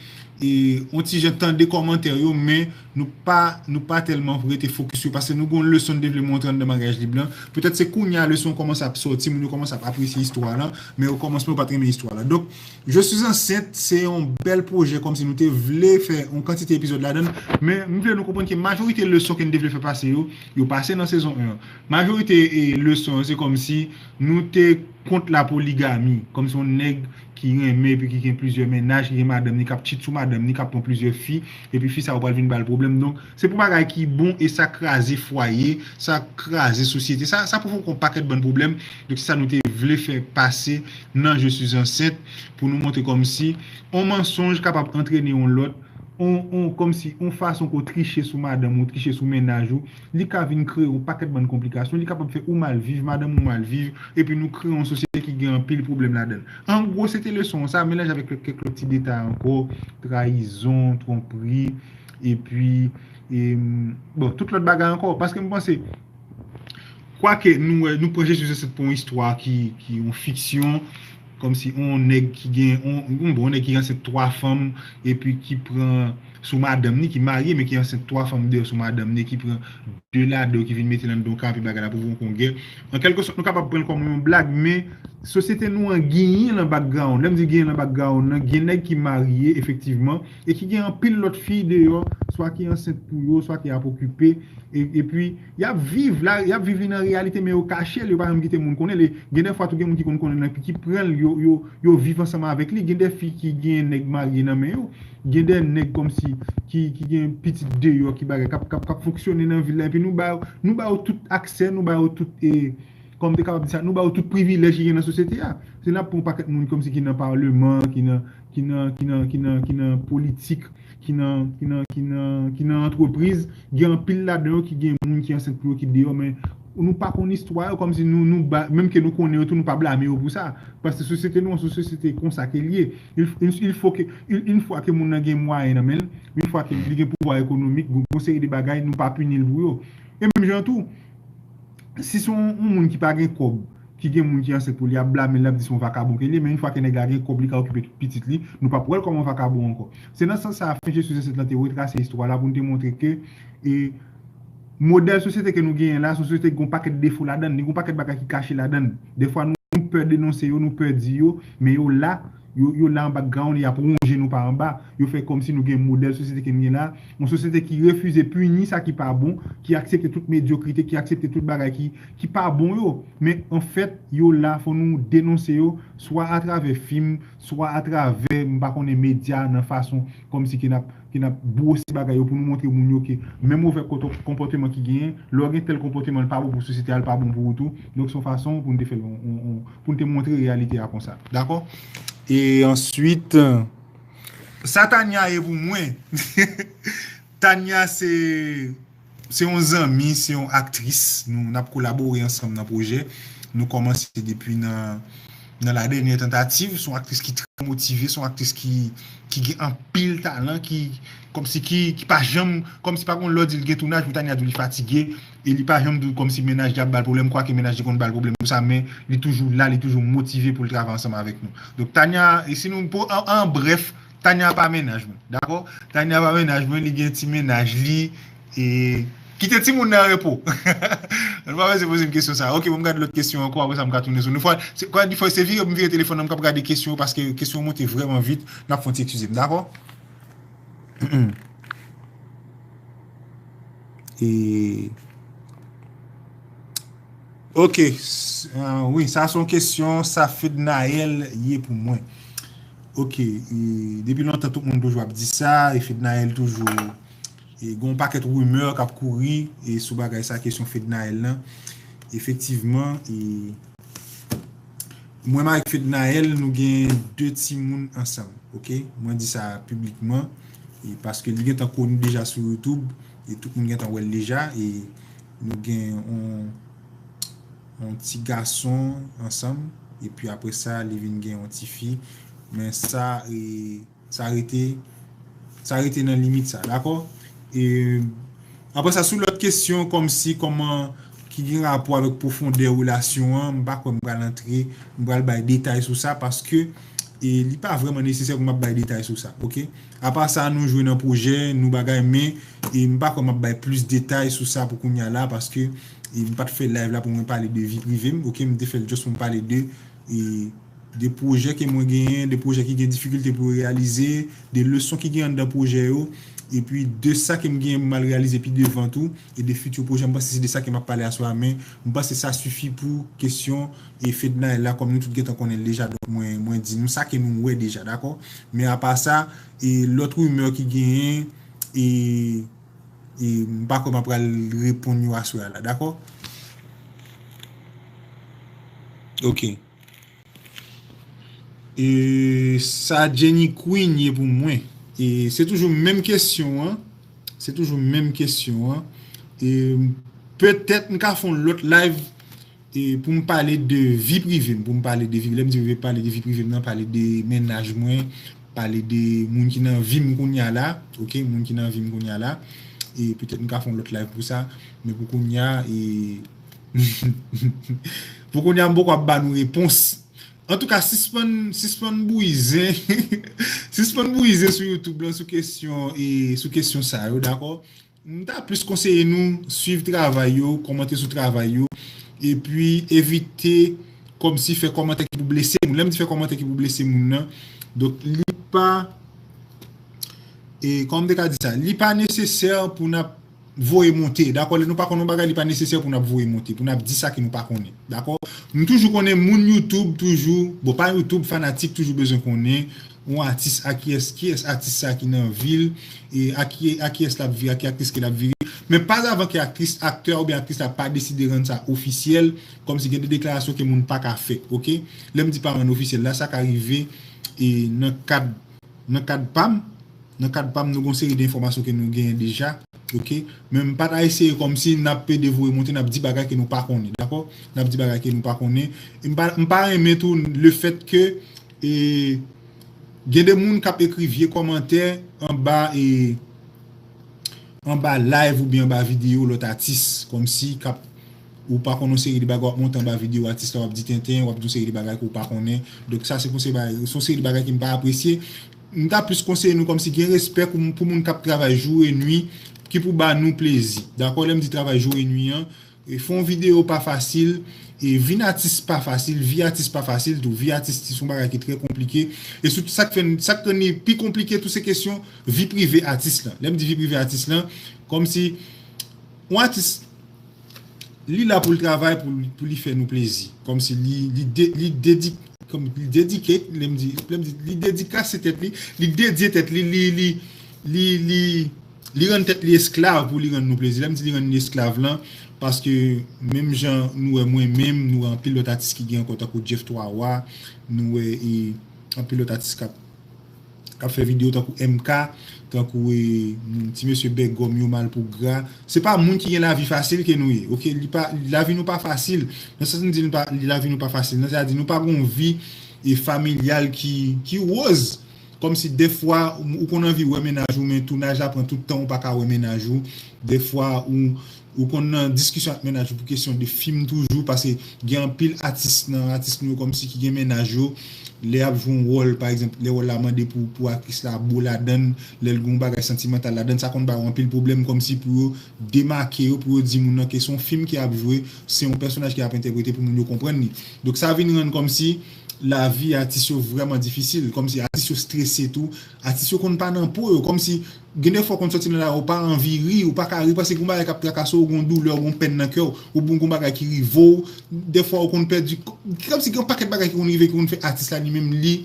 e, yon ti jan tande kòmantè yo, men nou pa, nou pa tèlman rete fokis yo, paske nou gen yon leson n te vle montre anndan Maryaj Lib lan. Petèt se kounye a leson an kòmanse ap sòti, moun yo kòmanse ap apresye istwa lan, men o kòmansman yo pa t renmen istwa lan. Donk, Je suis enceinte, se yon bèl pwojè, kòmsi nou te vle fè yon kantite epizòd ladan l, men m vle nou konprann ke majorite leson ke n te vle fè pase yo, yo pase nan sezon en an. Majorite, e, leson yo, se kòmsi nou te kont la poligami, kòmsi yon nèg ki renmen epi ki gen plizyè mennaj, ki gen madanm ni, k ap cheat sou madanm ni, k ap pran plizyè fi, epi fi sa yo pral vin ba l pwoblèm. Donk, se pou bagay ki bon e sa kraze fwaye, sa kraze sosyete, sa, sa pwovoke yon pakèt bann pwoblèm. Donk, se sa nou te vle fè pase nan Je suis enceinte, pou nou montre kòmsi yon mansonj kapab antrene yon lòt, on, on, kòmsi on fason ke w triche sou madanm ou, triche sou mennaj ou, li ka vin kreye yon pakèt bann konplikasyon, li kapab fè ou mal viv, madanm ou mal viv, epi nou kreye yon sosyete ki gen anpil pwoblèm ladan l. An gwo, se te leson an sa, melanje avèk kèk, kèk lòt ti detay ankò, trayizon, twonpri, epi, e, bon, tout lòt bagay ankò. Paske m panse, kwake nou wè, nou pran Je suis enceinte pou yon istwa ki, ki yon fiksyon, kòmsi yon nèg ki gen, yon, yon bon, yon nèg ki ansent twa fanm, epi ki pran sou madanm ni, ki marye, men ki ansent twa fanm deyò sou madanm ni, ki pran de ladan yo ki vin mete l anndan yon kape, bagay la pwovoke yon gè. An kèlke sòt, nou kapab pran l kòm yon blag, men sosyete nou an genyen nan background. Lè m di genyen nan background nan, gen nèg ki marye, efektivman, e ki gen anpil lòt fi deyò, swa ki ansent pou yo, swa ki ap okipe, e, epi, y ap viv la, y ap viv li nan reyalite, men yo kache l, yo pa janm kite moun konnen. Li, gen de fwa tou gen moun ki konn konnen l, epi ki pran l, yo, yo, yo viv ansanm avèk li. Gen de fi ki gen nèg marye nan men yo. Gen de nèg kòmsi ki, ki gen pitit deyò, ki bagay, k ap, k ap, k ap fonksyone nan vil la. Epi nou ba yo, nou ba yo tout aksè, nou ba yo tout, e, kòm te kapab di sa, nou ba yo tout privilèj ki gen nan sosyete a. Se n ap pran yon pakèt moun kòmsi ki nan palman, ki nan, ki nan, ki nan, ki nan, ki nan politik, ki nan, ki nan, ki nan, ki nan antrepriz, gen anpil ladan yo ki gen moun ki ansent pou yo ki deyò, men nou pa konn istwa yo, kòmsi nou, nou ba, menm ke nou konnen yo tou, nou pa blame yo pou sa. Paske sosyete nou, se yon sosyete konsa ke l ye. Il, il, il faut que, il, une fois ke moun nan gen mwayen nan men l, une fois ke li gen pouvwa ekonomik, gon, gon seri de bagay, nou pa pini l pou yo. E menm jan tou, si se yon, yon moun ki pa gen kòb, ki gen moun ki ansent pou li, ap blame l, l ap di se yon vakabon ke li ye, men yon fwa ke nèg la gen kòb, li ka okipe tout pitit li, nou p ap wè l kòm yon vakabon ankò. Se nan sans sa a, Fen Jesu Zansèt lan te retrase istwa la pou n te montre ke, e, modèl sosyete ke nou genyen la, se yon sosyete ki gen yon pakèt defo ladan l, li gen yon pakèt bagay ki kache ladan l. Dèfwa, nou, nou pè denonse yo, nou pè di yo, men yo la, yo, yo la an background, y ap wonje nou pa anba. Yo fè kòmsi nou gen modèl sosyete ke nou gen la, yon sosyete ki refize pini sa ki pa bon, ki aksepte tout medyokrite, ki aksepte tout bagay ki, ki pa bon yo. Men anfèt, yo la, fò nou denonse yo, swa atravè fim, swa atravè, m pa konnen, medya, nan fason kòmsi ke n ap, ke n ap bwose bagay yo pou nou montre moun yo ke menm movè konpò-, konpòteman ki genyen, lè w gen tèl konpòteman, l pa bon pou sosyete a, l pa bon pou ou tou. Donk, se yon fason pou n te fè l, on, on, on, pou n te montre reyalite a konsa. Dakò? E answit, sa Tania ye pou mwen. Tania se, se yon zanmi, se yon aktris. Nou, n ap kolabore ansanm nan pwojè. Nou kòmanse depi nan, nan La Dernière Tentative. Se yon aktris ki trè motive, se yon aktris ki, ki gen anpil talan, ki, kòmsi ki, ki pa janm, kòmsi pa gen lè w di l gen tounaj, pou Tania di w li fatige, e li pa janm di w kòmsi mennaj li ap ba l pwoblèm, kwake mennaj li konn ba l pwoblèm pou sa, men li toujou la, li toujou motive pou l travay ansanm avèk nou. Donk, Tania, e si nou, pou, an, an brèf, Tania pa mennaj mwen, dakò? Tania pa mennaj mwen, li gen ti mennaj li, e kite timoun nan an repo. Nou pa bezwen poze m kesyon sa. Ok, bon, m gade lòt kesyon ankò, apre sa m ka tounen sou nou. Fò, se, kwa di fò, se vire, m vire telefòn nan, m k ap gade kesyon yo, paske kesyon yo monte vrèman vit, n ap fè yon ti eskize m, dakò? E, ok, s-, ah, wi, sa se yon kesyon, sa Fednaelle ye pou mwen. Ok, e, depi lontan tout moun toujou ap di sa, e Fednaelle toujou, e, gen yon pakèt rimè k ap kouri, e, sou bagay sa, kesyon Fednaelle lan. Efektivman, e, mwen menm avèk Fednaelle, nou gen de timoun ansanm, ok? Mwen di sa piblikman, e paske li gentan koni deja sou YouTube, e tout moun gentan wè l deja, e nou gen yon, yon ti gason ansanm, epi apre sa, li vin gen yon ti fi. Men sa, e, Sa rete, sa rete nan limit sa, dakò? E, apre sa, sou lòt kesyon, kòmsi, kòman, ki gen rapò avèk pwofondè relasyon an, m pa kwè m pral antre, m pral bay detay sou sa, paske, e, li pa vrèman nesesè pou m ap bay detay sou sa, ok? Apa sa, nou jwe nan pwojè, nou bagay, men, e, m pa kwè m ap bay plis detay sou sa pou kounye a la, paske, e, m pa t fè live la pou mwen pale de vi prive m, ok? M te fè l just pou m pale de, e, de pwojè ke mwen genyen, de pwojè ki gen difikilte pou yo reyalize, de leson ki gen anndan pwojè yo, epi de sa ke m genyen pou m al reyalize pi devan tou, e de fiti pwojè, m panse se de sa ke m ap pale aswè a, men m panse sa sifi pou kesyon e Fednaelle la, kòm nou tout gentan konnen l deja, donk mwen, mwen di nou sa ke nou wè deja, dakò? Men apa sa, e lòt rimè ki genyen, e, e m pa kwè m ap pral reponn yo aswè a la, dakò? Ok. E sa Jenny Queen ye pou mwen. E se toujou menm kesyon an. Se toujou menm kesyon an. E petèt m ka fè yon lòt live, e pou m pale de vi prive m, pou m pale de vi, lè m di pale de vi prive m nan, pale de mennaj mwen, pale de moun ki nan vi m kounye a la, ok, moun ki nan vi m kounye a la. E petèt m ka fè yon lòt live pou sa, men pou kounye a, e pou kounye a, m poko ap ba nou repons. Antouka, sispann, sispann bouyi zen, sispann bouyi zen sou YouTube lan, sou kesyon, e sou kesyon sa yo, dakò? M ta plis konseye nou swiv travay yo, kòmante sou travay yo, epi evite kòmsi fè kòmantè ki pou blese moun. Lè m di fè kòmantè ki pou blese moun nan, donk li pa, e kòman m te ka di sa, li pa nesesè pou n ap voye monte, dakò? Lè nou pa konn yon bagay, li pa nesesè pou n ap voye monte, pou n ap di sa ke nou pa konnen, dakò? Nou toujou konnen moun YouTube, toujou, bon, pa YouTube, fanatik toujou bezwen konnen yon atis a kiyès, kiyès atis sa ki nan vi l, e a ki, a kiyès l ap vire, a ki aktris ke l ap vire. Men pa avan ke aktris, aktè oubyen aktris la pa deside rann sa ofisyèl, kòmsi gen de deklarasyon ke moun pa ka fè, ok? Lè m di pa rann ofisyèl la, sa ka rive, e nan kad, nan kad pa m, Nan kad pa m, nou gon seri de enfòmasyon ke nou genyen deja, oke? Men m pa ta eseye kòmsi n ap pede voye monte, n ap di bagay ke nou pa konnen, dakò? N ap di bagay ke nou pa konnen. E m pa, m pa renmen tou le fèt ke, e, gen de moun k ap ekri vye kòmantè anba, e, anba live oubyen anba videyo lòt atis, kòmsi k ap, ou pa konn yon seri de bagay, w ap monte anba videyo atis la, w ap di tenten, w ap di yon seri de bagay ke w pa konnen. Donk sa se pou se bagay, se yon seri de bagay ke m pa apresye. M ta plis konseye nou kòmsi gen respè pou, pou moun k ap travay jou e nwi, ki pou ba nou plezi. Dakò, lè m di travay jou e nwi an, e fè yon videyo pa fasil, e vin atis pa fasil, vi atis pa fasil tou. Vi atis se yon bagay ki trè konplike. E sitou sa k fè, sa k rann li pi konplike tou se kesyon vi prive atis lan. Lè m di vi prive atis lan, kòmsi yon atis, li la pou l travay, pou, pou li fè nou plezi. Kòmsi li, li, de, li dedik, kòm li dedike, lè m di, lè m di, li dedikase tèt li, li dedye tèt li, li, li, li, li rann tèt li esklav pou li rann nou plezi. Lè m di li rann li esklav lan, paske menm jan nou wè mwen menm, nou wè anpil lòt atis ki gen ankò tankou Jeff Twa Wa, nou wè e anpil lòt atis k ap k ap fè videyo tankou M K, tankou e, ti mesye Bègòm yo, Malpougra. Se pa moun ki gen lavi fasil ke nou ye, oke? Li pa, lavi nou pa fasil. Nan sans m di nou pa, lavi nou pa fasil, nan sa di nou pa gon vi e familyal ki, ki woz. Kòmsi dèfwa, ou konn anvi wè mennaj ou, men tounaj la pran tout tan, ou pa ka wè mennaj ou. Dèfwa, ou, ou konn nan diskisyon ak mennaj ou pou kesyon de fim toujou, paske gen anpil atis nan atis nou yo kòmsi ki gen mennaj yo, lè y ap jwe yon wòl, pa egzanp, lè wòl la mande pou, pou aktris la bo ladann, lè l gen yon bagay santimantal ladann, sa konn ba yo anpil pwoblèm kòmsi pou yo demake yo, pou yo di moun nan ke se yon fim ke y ap jwe, se yon pèsonaj ke y ap entèprete pou moun yo konprann li. Donk sa vin rann kòmsi lavi atis yo vrèman difisil, kòmsi atis yo strese tou, atis yo konn pa nan po yo, kòmsi gen de fwa w konn sòti nan lari, ou pa anvi ri, ou pa ka ri, paske gon bagay k ap trakase w, gon doulè, gon pèn nan kè w, oubyen gon bagay ki rive w, de fwa ou konn pèdi, kòmsi gen yon pakèt bagay ki konn rive ki konn fè atis la li menm li,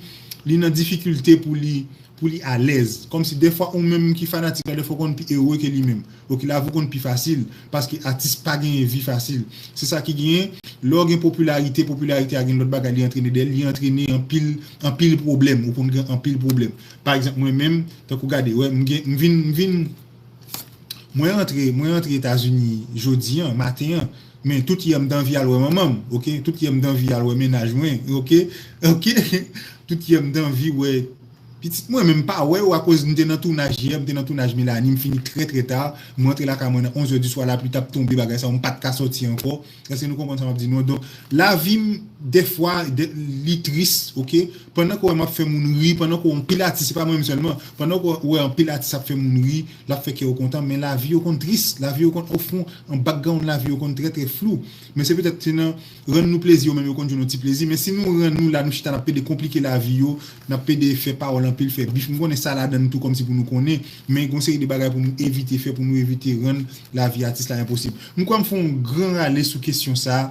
li nan difikilte pou li, pou li alèz. Kòmsi de fwa ou menm ki fanatik la, de fwa ou konn pi ere ke li menm. Oke, lavi w konn pi fasil, paske atis pa genyen vi fasil. Se sa ki genyen, lè w gen popilarite, popilarite a gen lòt bagay li antrene dèyè l, li antrene anpil, anpil pwoblèm, ou konn gen anpil pwoblèm. Pa egzanp, mwen menm, tankou gade, wè, m gen, m vin, m vin, mwen rantre, mwen rantre Etazini jodi an, maten an, men tout yè m t anvi al wè manman m, oke? Tout yè m t anvi al wè mennaj mwen, oke? Oke? Tout yè m t anvi wè pitit mwen, men m pa wè yo akoz m te nan tounaj yè, m te nan tounaj Melanie, m fini trè, trè ta, m rantre lakay mwen nan onz è di swa, lapli t ap tonbe, bagay sa yo, m pa t ka sòti ankò. Èske nou konprann sa m ap di nou an? Donk, lavi m, dèfwa, de, li tris, oke? Pandan ke w wè m ap fè moun ri, pandan ke w wè yon pil atis, se pa mwen menm sèlman, pandan ke w wè yon pil atis ap fè moun ri, l ap fè kè yo kontan, men lavi yo konn tris, lavi yo konn, ofon, an background lavi yo konn trè, trè flou. Men se petèt se nan rann nou plezi, yo menm yo konn jwenn yon ti plezi, men si nou rann nou la, nou chita, n ap pede konplike lavi yo, n ap pede fè pawòl anpil, fè bif. M konnen sa ladann tou kòmsi pou nou konnen, men gon seri de bagay pou nou evite fè, pou nou evite rann lavi atis la enposib. M kwè m fè yon gran rale sou kesyon sa,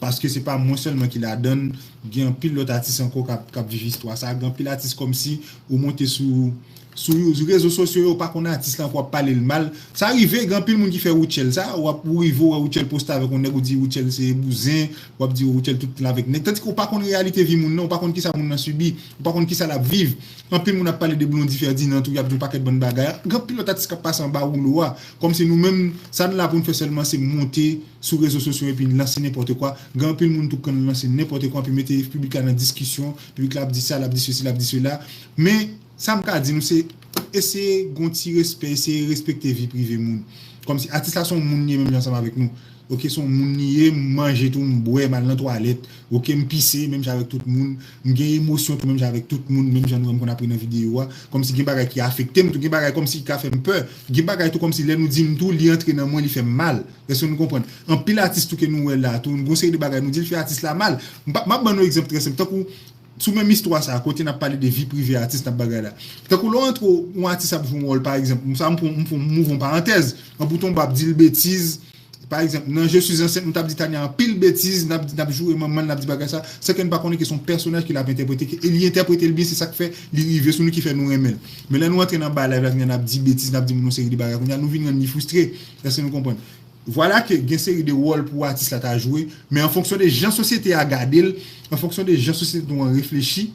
paske se pa mwen sèlman ki ladann, gen anpil lòt atis ankò k ap, k ap viv istwa sa, gen anpil atis kòmsi ou monte sou, sou rezo sosyo yo, ou pa konn atis la ankò, w ap pale l mal. Sa rive, gen anpil moun ki fè Rutshelle sa, w ap, ou rive, ou wè Rutshelle poste avèk yon nèg, ou di Rutshelle se bouzen, w ap di Rutshelle tout tan avèk nèg. Tandis ke ou pa konn reyalite vi moun nan, ou pa konn kisa moun nan sibi, ou pa konn kisa l ap viv. Anpil moun ap pale de Blondy Ferdinand tou, y ap di yon pakèt bann bagay. Gen anpil lòt atis k ap pase anba woulo a. Kòmsi nou menm, sa n la pou n fè sèlman se monte sou rezo sosyo epi n lanse nenpòt kwa. Gen anpil moun tou k konn lanse nenpòt kwa, epi mete piblik la nan diskisyon, piblik la ap di sa, l ap di sesi, l ap di sela. Men, sa m ka di nou se, eseye gon ti respè, eseye respekte vi prive moun. Kòmsi atis la se yon moun li ye menm jan ansanm avèk nou. Oke, se yon moun li ye, m manje tou, m bwè, m al nan twalèt. Oke, m pise menm jan avèk tout moun. M gen emosyon tou menm jan avèk tout moun, menm jan nou wè m konn ap ri nan videyo a. Kòmsi gen bagay ki afekte m tou, gen bagay kòmsi ki ka fè m pè. Gen bagay tou kòmsi lè nou di m tou, li antre nan mwen, li fè m mal. Èske nou konprann? Anpil atis tou ke nou wè la tou, gon seri de bagay nou di l fè atis la mal. M pa, m ap ban nou egzanp trè senp. Tankou sou menm istwa sa, kote n ap pale de vi prive atis, n ap bagay la. Tankou lè w antre yon atis ap jwe yon wòl, pa egzanp, sa m pran, m pran, m ouvri yon parantèz, Anpil tan w ap di l betiz, pa egzanp, nan Je suis enceinte, nou t ap di Tania anpil betiz, n ap, n ap joure manman l, n ap di bagay sa, san ke n pa konnen ke se yon pèsonaj ke l ap entèprete, ke, e li entèprete l byen, se sa k fè li rive sou nou, ki fè nou renmen l. Men lè nou antre nan ba live la, kounye a n ap di betiz, n ap di moun yon seri de bagay, kounye a nou vin rann li fristre. Èske nou konprann? Vwala ke gen seri de wòl pou atis la ta jwe, men an fonksyon de jan sosyete a gade l, an fonksyon de jan sosyete nou an reflechi,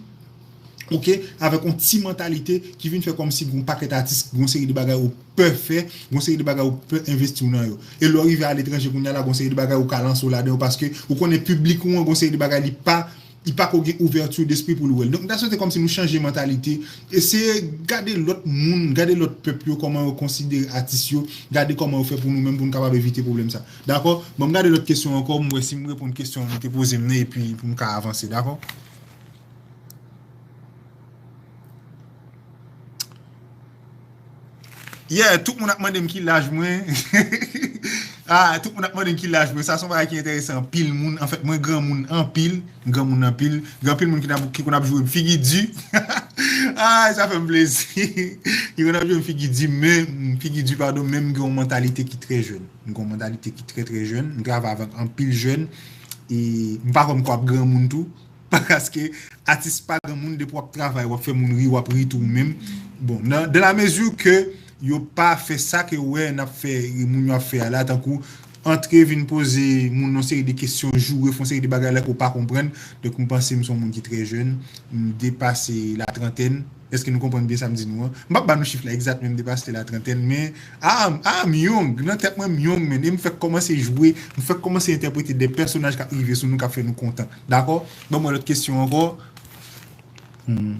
oke, avèk yon ti mantalite ki vin fè kòmsi gon pakèt atis, gon seri de bagay ou pè fè, gon seri de bagay ou pè envesti w nan yo. E lè w rive aletranje kounye a la, gon seri de bagay ou ka lanse w ladan yo, paske ou konnen piblik ou an, gon seri de bagay li pa, li pa ko gen ouvèti despri pou l wè l. Donk, m ta swete kòmsi nou chanje mantalite, eseye gade lòt moun, gade lòt pèp yo, kòman yo konsidere atis yo, gade kòman yo fè pou nou menm, pou nou kapab evite pwoblèm sa. Dakò? Bon, m gade lòt kesyon ankò, m wè si m reponn kesyon nou te poze m nan, epi pou m ka avanse, dakò? Yeah, tout moun ap mande m ki laj mwen. Ah, tout moun ap mande m ki laj mwen. Sa se yon bagay ki enteresan anpil moun. Anfèt, mwen granmoun anpil. M granmoun anpil. Gen anpil moun ki, n ap, ki konn ap joure m figi di. Ah, sa fè m plezi. Ki konn ap joure m figi di, men, figi di, padon, men m gen yon mantalite ki trè jèn. M gen yon mantalite ki trè, trè jèn. M travay avèk anpil jèn. E m pa kwè m ko ap granmoun tou. Paske atis pa granmoun, depi w ap travay, w ap fè moun ri, w ap ri tou ou menm. Bon, nan, dans la mesure que yo pa fè sa ke w wè n ap fè, moun yo ap fè a la, tankou antre vin poze moun yon seri de kesyon, joure, fè yon seri de bagay la ke w pa konprann. Donk, m panse m se yon moun ki trè jèn, m depase la trantèn. Èske nou konprann byen sa m di nou an? M p ap ba nou chif la egzat, men m depase la trantèn, men I'm, I'm young. Nan tèt mwen, m young, men. E m fèk kòmanse jwe, m fèk kòmanse entèprete de pèsonaj k ap rive sou nou, k ap fè nou kontan. Dakò? Ban mwen lòt kesyon ankò. Hmm.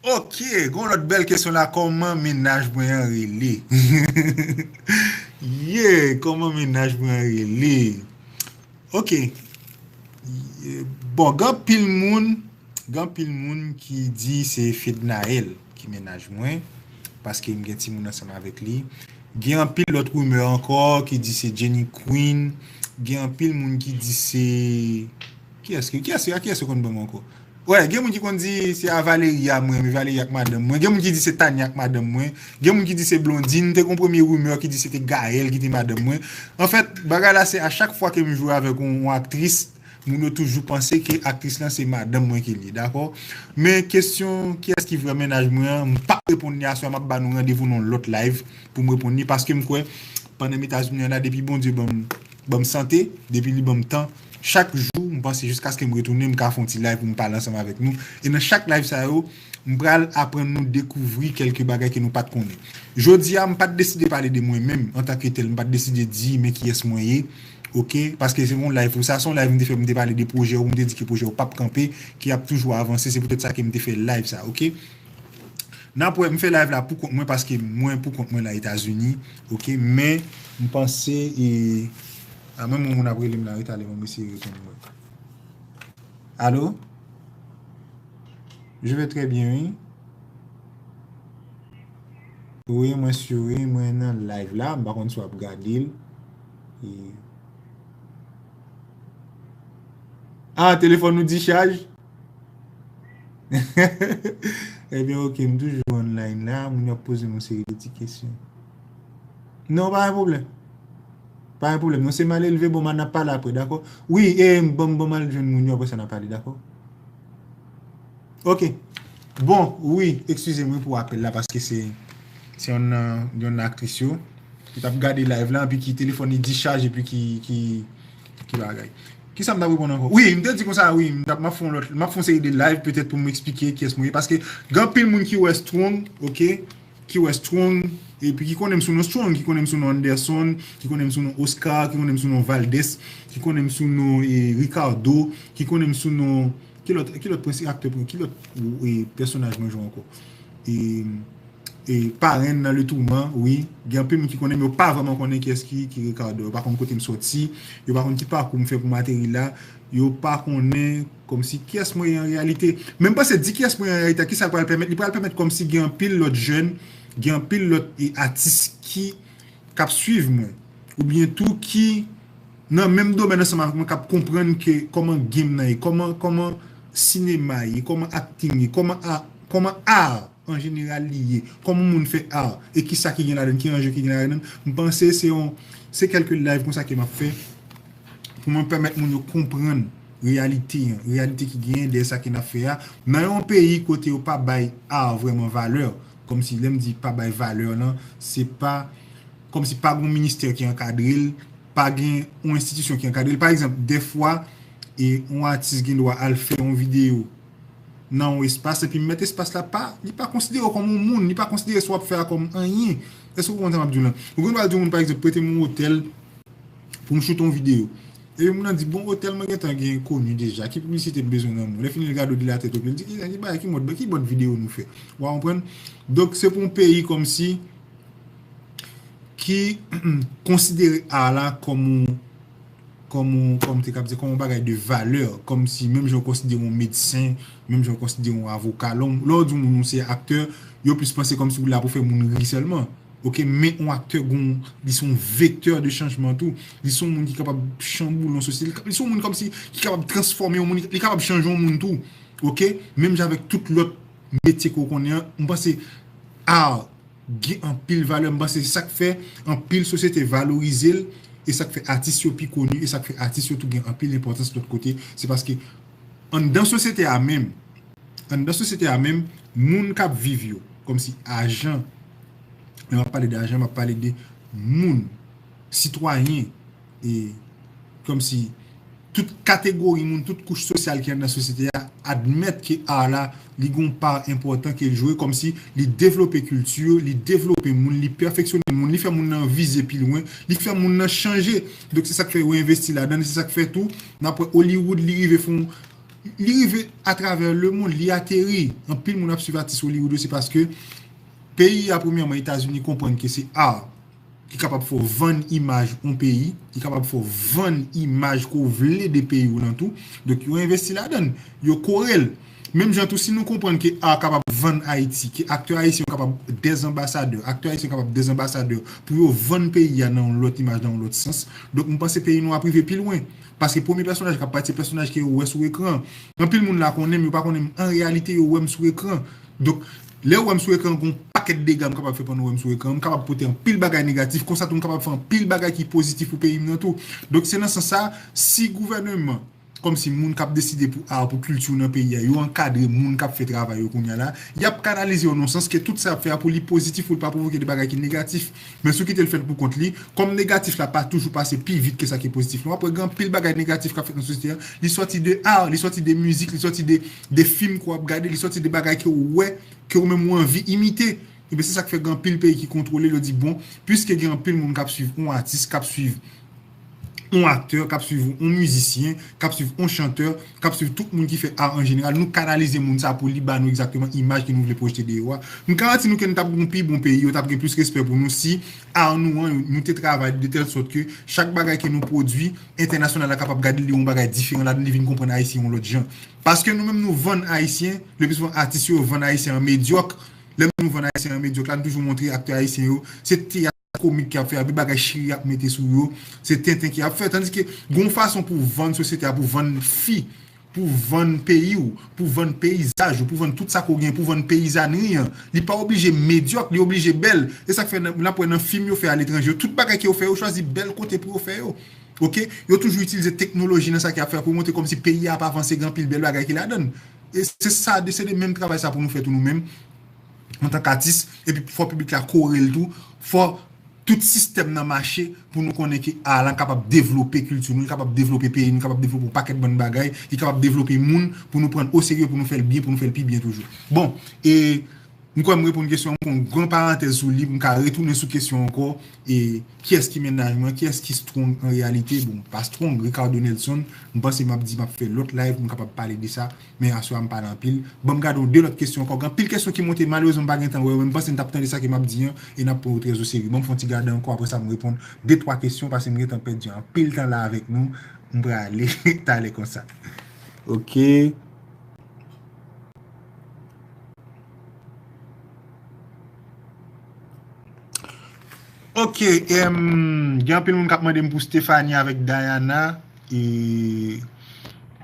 Ok, gon lòt bèl kesyon la, kòman mennaj mwen an rele? Yeah, kòman mennaj mwen an rele? Ok. Bon, gen anpil moun, gen anpil moun ki di se Fednaelle ki mennaj mwen, paske m gen timoun ansanm avèk li. Gen anpil lòt rimè ankò ki di se Jenny Queen. Gen anpil moun ki di se, kiyès ki, kiyès, kiyès yo konn ban m ankò? Wè, gen moun ki konn di se a Valeria mwen, men Valeria ak madanm mwen. Gen moun ki di se Tania ak madanm mwen. Gen moun ki di se Blondine. Te gon premye rimè ki di se te Gaëlle ki te madanm mwen. Anfèt, bagay la se a chak fwa ke m joure avèk yon, yon aktris, moun yo toujou panse ke aktris lan se madanm mwen ke l ye, dakò? Men kesyon kiyès ki vrè mennaj mwen an, m p ap reponn li aswè a, m ap ba nou randevou nan yon lòt live pou m reponn li, paske m kwè pandan m Etazini an la, depi Bondye ban m, ban m sante, depi li ban m tan, chak jou, m panse jiskaske m retounen, m ka fè yon ti live pou m pale ansanm avèk nou. E nan chak live sa yo, m pral aprann nou dekouvri kèlke bagay ke nou pa t konnen. Jodi a, m pa t deside pale de mwen menm antanke tèl, m pa t deside di men kiyès mwen ye, oke? Paske se yon live pou sa, se yon live m te fè, m te pale de pwojè ou, m te di ke pwojè ou p ap kanpe, ke y ap toujou avanse, se poutèt sa ke m te fè live sa, oke? N ap wè, m fè live la pou kont mwen paske mwen pou kont mwen la Etazini, oke? Men, m panse, e, a, mwen, moun ap rele m la, retale, mwen eseye reponn mwen. Allô? Je vais très bien, wi. Wi, mwen sure, mwen nan live la, m pa konn si w ap gade l. E, ah, telefòn ou dichaj? Ebyen, oke, m toujou online la, moun yo ap poze m yon seri de ti kesyon. Non, pa gen pwoblèm. Pa gen pwoblèm. Non, se Malelve, bon, n ap pale apre, dakò? Wi, e, bon, bon, m al jwenn moun yo, apre sa n ap pale, dakò? Ok. Bon, wi, eskize m, wi, pou apèl la, paske se, se yon nan, yon nan aktris yo. Li t ap gade live la, epi ki telefòn li dichaj, epi ki, ki, ki bagay. Kisa m t ap reponn ankò? Wi, m te di konsa, wi, m t ap, m ap fè yon lòt, m ap fè yon seri de live, petèt, pou m eksplike kiyès mwen ye, paske gen anpil moun ki wè Strong, ok, ki wè Strong, epi ki konnen m sou non Strong, ki konnen m sou non Anderson, ki konnen m sou non Oscar, ki konnen m sou non Valdez, ki konnen m sou non, e, Ricardo, ki konnen m sou non, ki lòt, ki lòt prensip aktè, ki lòt, e, pèsonaj mwen jwe ankò? E, e, Parenn nan Le Tourment, wi. Gen anpil moun ki konnen, men yo pa vrèman konnen kiyès ki, ki Ricardo. Yo pa konn kote m sòti, yo pa konn ki pakou m fè pou m ateri la, yo pa konnen kòmsi kiyès mwen ye an reyalite. Men m panse di kiyès mwen ye an reyalite, kisa l pral pèmèt? Li pral pèmèt kòmsi gen anpil lòt jèn, gen anpil lòt, e, atis ki, k ap swiv mwen, oubyen tou ki nan menm domèn ansanm avèk mwen, k ap konprann ke kòman game nan ye, kòman, kòman sinema ye, kòman acting ye, kòman a, kòman art an jeneral li ye, kòman moun fè art, e kisa ki gen ladan, ki anje ki gen ladan. M panse se yon, se kèlke live konsa ke m ap fè pou mwen pèmèt moun yo konprann reyalite an, reyalite ki genyen dèyè sa ke n ap fè a. Nan yon peyi kote yo pa bay art vrèman valè, Kòmsi lè m di pa bay valè lan, se pa kòmsi pa gen yon ministè ki ankadre l, pa gen yon enstitisyon ki ankadre l. Pa egzanp, dèfwa, e yon atis gen dwa al fè yon videyo nan yon espas, epi mèt espas la pa, li pa konsidere w kòm yon moun, li pa konsidere sa w ap fè a kòm anyen. Èske w konprann sa m ap di w lan? Ou gen dwa di yon moun, pa egzanp, prete m yon otèl pou m choute yon videyo. Epi moun nan di, bon, otèl mwen gentan gen koni deja, ki piblisite m bezwen nan mwen? Lè fini l gade w de la tèt o pye, l di, ki, ki bagay, ki mòd, ki mòd videyo nou fè? Ou konprann? Donk, se pou yon peyi kòmsi ki konsidere a la kòm yon, kòm yon, kòm te kab di, kòm yon bagay de valè, kòmsi menm jan w konsidere yon medsen, menm jan w konsidere yon avoka, lè w, lè w di yon moun ou se aktè, yo plis panse kòmsi ou la pou fè moun ri sèlman. Ok, men yon aktè gon, li se yon vektè de chanjman tou. Li se yon moun ki kapab chanboule yon sosyete. Li se yon moun kòmsi ki kapab transfòme yon moun, li kapab chanje yon moun tou. Ok, menm jan avèk tout lòt metye ke w konnen an, m panse art gen anpil valè. M panse se sa k fè anpil sosyete valorize l, e sa k fè atis yo pi koni, e sa k fè atis yo tou gen anpil enpòtans lòt kote. Se paske anndan sosyete a menm, anndan sosyete a menm, moun k ap viv yo, kòmsi ajan, lè m ap pale de ajan, m ap pale de moun, sitwayen, e kòmsi tout kategori moun, tout kouch sosyal ki anndan sosyete a admèt ke art la, li gen yon pa enpòtan ke l jwe, kòmsi li devlope kilti, li devlope moun, li pèfeksyone moun, li fè moun nan vize pi lwen, li fè moun nan chanje. Donk, se sa k fè yo envesti ladan l, se sa k fè tou, n ap wè Hollywood, li rive fè yon, li rive atravè lemonn, li ateri. Anpil moun ap swiv atis Hollywood yo, se paske peyi a, premyèman, Etazini konprann ke se art ki kapab fè w vann imaj yon peyi, ki kapab fè w vann imaj ke w vle de peyi w lan tou. Donk, yo envesti ladan l, yo kore l. Menm jan tou, si nou konprann ke art kapab vann Ayiti, ke aktè ayisyen yo kapab dèzanbasadè, aktè ayisyen kapab dèzanbasadè pou yo vann peyi a nan yon lòt imaj, nan yon lòt sans. Donk, m panse peyi nou ap rive pi lwen. Paske premye pèsonaj k ap pati, se pèsonaj ke yo wè sou ekran. Anpil moun la konnen m, yo pa konnen m. An reyalite, yo wè m sou ekran. Donk, lè yo wè m sou ekran, gon pakèt dega m kapab fè pandan yo wè m sou ekran. M kapab pote anpil bagay negatif, konsa tou m kapab fè anpil bagay ki pozitif pou peyi m nan tou. Donk, se nan sans sa, si gouvèneman, kòmsi moun k ap deside pou art, pou kilti nan peyi a, yo ankadre moun k ap fè travay yo kounye a la, y ap kanalize yo nan yon sans ke tout sa y ap fè a pou li pozitif, pou li pa pwovoke de bagay ki negatif. Men si w kite l fèt pou kont li, kòm negatif la pa toujou pase pi vit ke sa ki pozitif la, w ap wè gen anpil bagay negatif k ap fèt nan sosyete a, li sòti de art, li sòti de mizik, li sòti de, de fim ke w ap gade, li sòti de bagay ke w wè, ke ou menm ou anvi imite. Ebyen, se sa k fè gen anpil peyi ki kontwole l, yo di, bon, piske gen anpil moun k ap swiv yon atis, k ap swiv yon aktè, k ap swiv yon mizisyen, k ap swiv yon chantè, k ap swiv tout moun ki fè art an jeneral, nou kanalize moun sa pou li ba nou egzakteman imaj ke nou vle pwojte deyò a. M garanti nou ke nou t ap gen yon pi bon peyi, yo t ap gen plis respè pou nou si art nou an, nou te travay de tèl sòt ke chak bagay ke nou pwodui, entènasyonal la kapab gade li yon bagay diferan ladan, li vin konprann Ayisyen yon lòt jan. Paske nou menm nou vann Ayisyen, le pli souvan atis yo vann Ayisyen an medyòk. Lè nou vann Ayisyen an medyòk la, nou toujou montre aktè ayisyen yo, se teyat komik y ap fè, epi bagay chiri y ap mete sou yo, se tenten ke y ap fè. Tandike, gon fason pou vann sosyete a, pou vann fi, pou vann peyi w, pou vann peyizaj ou, pou vann tout sa ke w gen, pou vann peyizanri an. Li pa oblije medyòk, li oblije bèl. E sa k fè n ap wè nan fim yo fè aletranje yo, tout bagay ke yo fè, yo chwazi bèl kote pou yo fè yo. Ok? Yo toujou itilize teknoloji nan sa ke y ap fè pou yo montre kòmsi peyi a ap avanse, gen anpil bèl bagay ki ladan l. E se sa, se de menm travay sa pou nou fè tou nou menm, antank atis, epi fò piblik la kore l tou, fò tout sistèm nan mache pou nou konnen ke art lan kapab devlope kilti nou, li kapab devlope peyi nou, li kapab devlope yon pakèt bann bagay, li kapab devlope moun pou nou pran l oserye, pou nou fè l byen, pou nou fè l pi byen toujou. Bon, e m kwè m reponn kesyon an, m fè yon gran parantèz sou li, pou m ka retounen sou kesyon ankò, e kiyès ki mennaj mwen, kiyès ki strong an reyalite, bon, pa strong, Ricardo Nelson, m panse m ap di m ap fè lòt live pou m kapab pale de sa, men aswè a m pale anpil. Ban m gade yon de lòt kesyon ankò. Gen anpil kesyon ki monte, malerezman m pa gen tan wè yo, men m panse n t ap tande sa ke m ap di an, e n ap pran yo trè o serye. Ban m fè yon ti gade ankò, apre sa m reponn de twa kesyon, paske m gentan pèdi anpil tan la avèk nou. M prale talè konsa. Ok. Ok, em, gen anpil moun k ap mande m pou Stephanie avèk Diana. E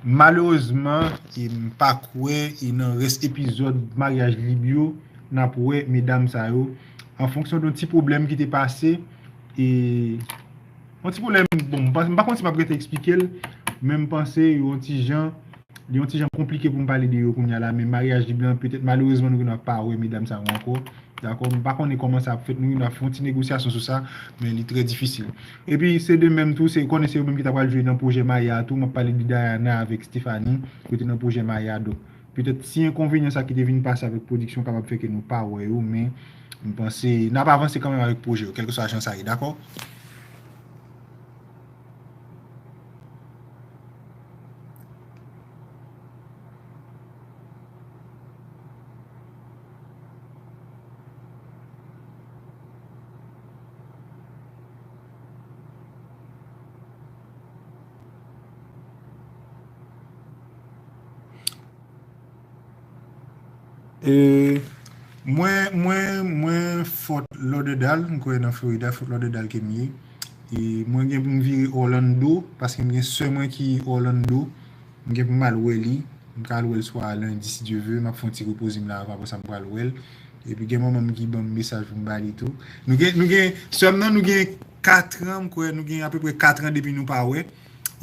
malerezman, e m pa kwè, e nan rès epizòd maryaj lib yo, n ap wè medam sa yo. An fonksyon de yon ti pwoblèm ki te pase, e yon ti pwoblèm, bon, m pa, m pa konn si m ap rete eksplike l, men m panse yon ti jan, li yon ti jan konplike pou m pale de yo kounye a la, men maryaj lib lan, petèt, malerezman, nou gen dwa pa wè medam sa yo ankò. Dakò, m pa konnen kòman sa ap fèt, nou, nou ap fè yon ti negosyasyon sou sa, men li trè difisil. Epi, se de menm tou, se konnen se yo menm ki ta pral jwe nan pwojè Maya a tou, m ap pale de Diana avèk Stephanie, yo te nan pwojè Maya, donk, petèt ti enkonvenyan sa ki te vin pase avèk pwodiksyon kapab fè ke nou pa wè yo, men m panse n ap avanse kanmenm avèk pwojè yo, kèlkeswa jan sa ye, dakò? E, mwen, mwen, mwen Fort Lauderdale, m kwè nan Florida, Fort Lauderdale ke m ye. E mwen gen pou m vire Orlando, paske m gen sè mwen ki Orlando. M gen pou m al wè li. M ka al wè l swa lendi, si Dye ve. M ap fè yon ti repoze m la avan, apre sa m pral wè l. Epi gen manman m ki ban m mesaj pou m ba li tou. Nou gen, nou gen, sè m nan, nou gen katran, m kwè, nou gen apeprè katran depi nou pa wè.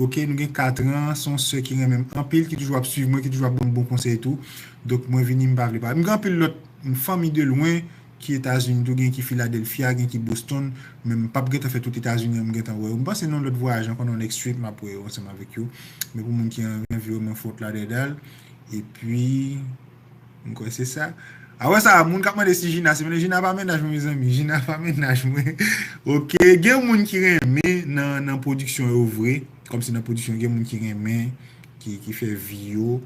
Ok, nou gen katran, se yon sè ki renmen m anpil, ki toujou ap swiv mwen, ki toujou ap ban m bon konsèy tou. Donk, mwen vini, m pa vle pa. M gen anpil lòt, m fanmi de lwen, ki Etazini tou, gen ki Philadelphia, gen ki Boston, men m p ap gentan fè tout Etazini an, m gentan wè yo. M panse nan lòt vwayaj ankò, nan next trip, m ap wè yo ansanm avèk yo. Men pou moun ki an, anviwònman Fort Lauderdale, epi, m kwè se sa. A wè sa, moun k ap mande si Gina, se mennaj Gina pa mennaj mwen, mezanmi. Gina pa mennaj mwen. Ok, gen moun ki renmen nan, nan pwodiksyon yo vre. Kòmsi nan pwodiksyon, gen moun ki renmen, ki, ki fè vi yo.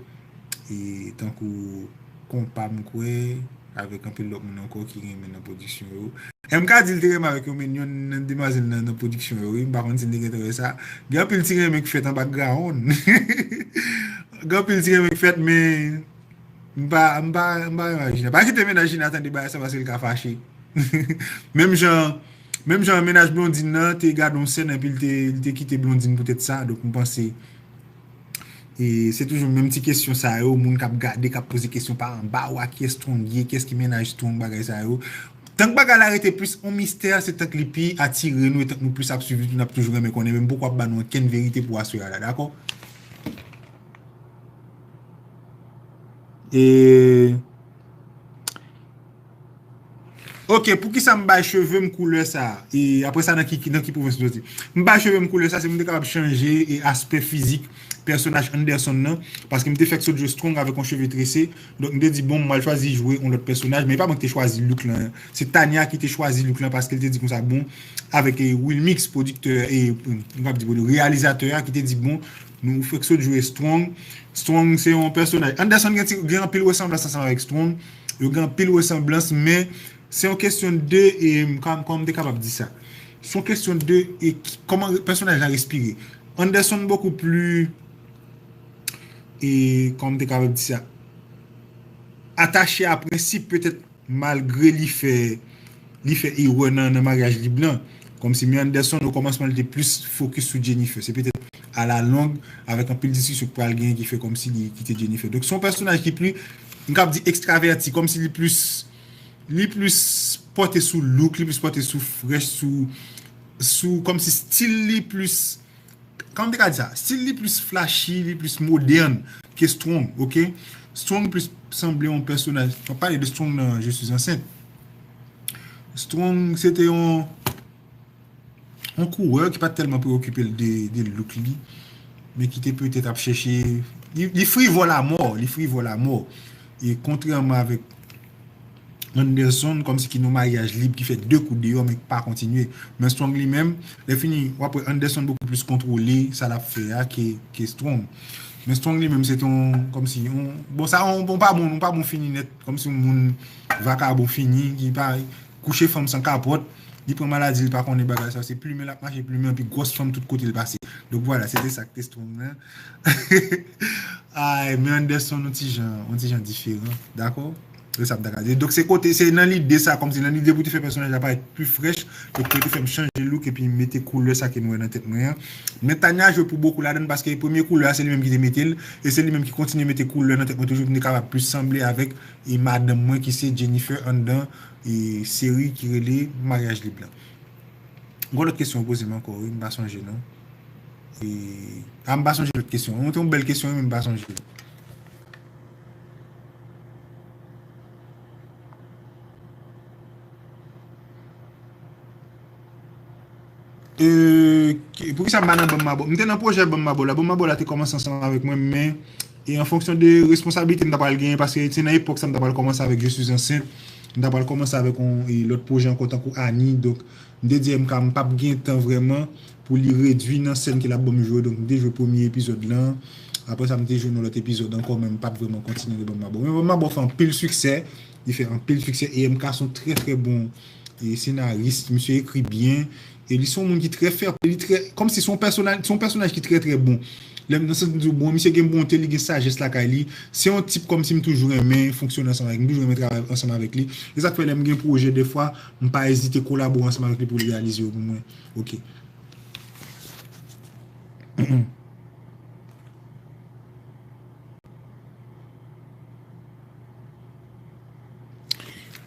E tankou konpa m kwè, avèk anpil lòt moun ankò ki renmen nan pwodiksyon yo. M ka di l te renmen avèk yo, men youn nan demwazèl nan, nan pwodiksyon yo, wi, m pa konn si n te gentan wè sa. Gen anpil ti renmen k fèt an background. Gen anpil ti renmen k fèt, men m pa, m pa, m pa renmen avèk Gina. Pa kite mennaj Gina tande bagay sa, paske l ka fache. Menm jan, menm jan mennaj Blondine nan te gade yon sèn, epi l te, li te kite Blondine poutèt sa, donk m panse E se toujou menm ti kesyon sa yo, moun k ap gade, k ap poze kesyon pa anba, wa, kiyès Strong ye, kiyès ki mennaj Strong, bagay sa yo. Tank bagay la rete plis yon mistè, se tank li pi atire nou, e tank nou plis ap swiv li tou, n ap toujou renmen konnen, men m poko ap ba nou okenn verite pou aswè a la, dakò? E Ok, poukisa m bay cheve m koulè sa? E apre sa, nan ki, nan ki pwovens m soti? M bay cheve m koulè sa, se pou m te kapab chanje e aspè fizik pèsonaj Anderson nan, paske m te fèk sot jwe Strong avèk yon cheve trese. Donk, m te di, bon, m pral chwazi jwe yon lòt pèsonaj, men e pa mwen ki te chwazi look lan. Se Tania ki te chwazi look lan, paske l te di konsa, bon, avèk e, Wilmix, pwodiktè, e, m p ap di pwodiktè, reyalizatè a, ki te di, bon, nou fèk sot jwe Strong. Strong se yon pèsonaj. Anderson gen ti, gen anpil resanblans ansanm avèk Strong. Yo gen anpil resanblans, men se yon kesyon de, e, kòman, kòman m te kapab di sa? Se yon kesyon de, e, ki, kòman pèsonaj la respire. Anderson beaucoup plus, e, kòman m te kapab di sa? Atache a prensip, petèt, malgre li fè, li fè erè nan, nan maryaj lib lan. Kòmsi, men Anderson, okòmansman, li te plis fokis sou Jennifer. Se petèt alalong, avèk anpil diskisyon k pral genyen ki fè kòmsi li kite Jennifer. Donk, se yon pèsonaj ki pli, m kab di ekstravèti, kòmsi li plis, li plis pòte sou look, li plis pòte sou frèch, sou, sou, kòmsi stil li plis, kòman m te ka di sa? Stil li plis flashy, li plis modèn ke Strong, ok? Strong plis sanble yon pèsonaj, m ap pale de Strong nan Je suis enceinte. Strong, se te yon, yon kourè ki pa t tèlman preokipe l de, de look li, men ki te petèt ap chèche, li, li frivòl a mò, li frivòl a mò. E kontrèman avèk Anderson, kòmsi ki nan maryaj lib ki fè de kou deyò, men ki pa kontinye. Men Strong li menm, lè fini, w ap wè Anderson beaucoup plus kontwole sa l ap fè a ke, ke Strong. Men Strong li menm, se te yon, kòmsi, yon, bon, sa, yon, bon, pa bon, yon pa bon fini nèt, kòmsi yon moun vakabon fini, ki pa kouche fanm san kapòt, li pran maladi, li pa konnen bagay sa, se plimen l ap mache, plimen, epi gwòs fanm tout kote l pase. Donk, vwala, se te sa k te Strong nan. Ay, men Anderson, yon ti jan, yon ti jan diferan, dakò? Se sa m ta ka di. Donk, se kote, se nan lide sa, kòmsi nan lide pou te fè pèsonaj la parèt pi frèch, donk, pou te fè m chanje look epi mete koulè sa ke nou wè nan tèt mwen an. Men Tania jwe pou bokou ladan l, paske premye koulè a, se li menm ki te mete l, e se li menm ki kontinye mete koulè nan tèt mwen toujou, pou m te kapab plis sanble avèk, e, madanm mwen, ki se Jennifer anndan, e, seri ki rele Maryaj Lib lan. Gon lòt kesyon ou poze m ankò, wi, m pa sonje, non. E, a, m pa sonje lòt kesyon. Yon, yon bèl kesyon, wi, men m pa sonje. E, ki- poukisa m pa nan Banm Mabo? M te nan pwojè Banm Mabo la. Banm Mabo la te kòmanse ansanm avèk mwen, men e an fonksyon de responsablite m ta pral genyen, paske se nan epòk sa m ta pral kòmanse avèk Je suis enceinte. M ta pral kòmanse avèk yon e, lòt pwojè ankò tankou Ani. Donk, m te di M K m p ap gen tan vrèman pou li redui nan sèn ke l ap ban m jwe. Donk, m te jwe premye epizòd lan. Apre sa, m te jwe nan lòt epizòd ankò, men m pa t vrèman kontinye nan Banm Mabo. Men Banm Mabo fè anpil siksè. Li fè anpil siksè. E M K se yon trè, trè bon e, senaris. Misye ekri byen. E li se yon moun ki trè fè, li trè, kòmsi se yon pèsonaj, se yon pèsonaj ki trè, trè bon. Lè m nan sans di w, bon, misye gen bonte, li gen sajès lakay li. Se yon tip kòmsi m toujou renmen fonksyone ansanm avèk li, m toujou renmen travay ansanm avèk li. E sa k fè lè m gen pwojè, dèfwa, m pa ezite kolabore ansanm avèk li pou l reyalize yo pou mwen. Ok.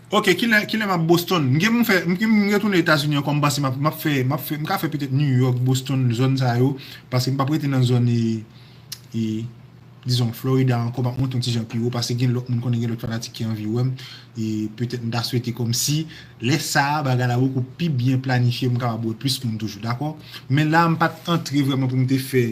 Ok, kilè, kilè m ap Boston? M gen pou m fè, m gen pou m retounen Etazini ankò, m panse m ap, m ap fè, m ap fè, m ka fè petèt New York, Boston, zòn sa yo, paske m p ap rete nan zòn e, e, dizon, Florida ankò, m ap monte yon ti jan pi wo, paske gen lòt moun, konnen gen lòt fanatik ki anvi wè m, e petèt m ta swete kòmsi, lè sa a, bagay la bokou pi byen planifye, m kapab wè plis moun toujou, dakò? Men la, m pa t antre vrèman pou m te fè,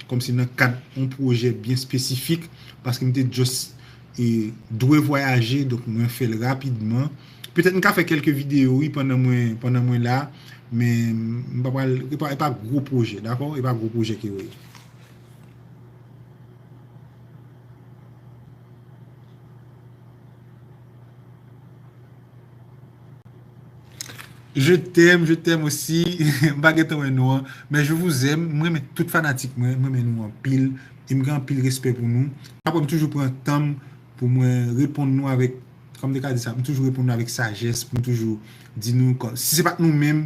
kòmsi nan kad yon pwojè byen espesifik, paske m te just e, dwe vwayaje, donk mwen fè l rapidman. Petèt m ka fè kèlke videyo, wi, pandan mwen, pandan mwen la, men m pa pral, e pa, e pa gwo pwojè, dakò? E pa gwo pwojè ke wi. Je t'aime, je t'aime aussi. M pa gentan wè nou an. Men je vous aime. M renmen tout fanatik mwen. M renmen nou anpil. E m gen anpil respè pou nou. Apre m toujou pran tan m pou mwen reponn nou avèk, kòm m te ka di sa, m toujou reponn nou avèk sajès, pou m toujou di nou, kò- si se pa t nou menm,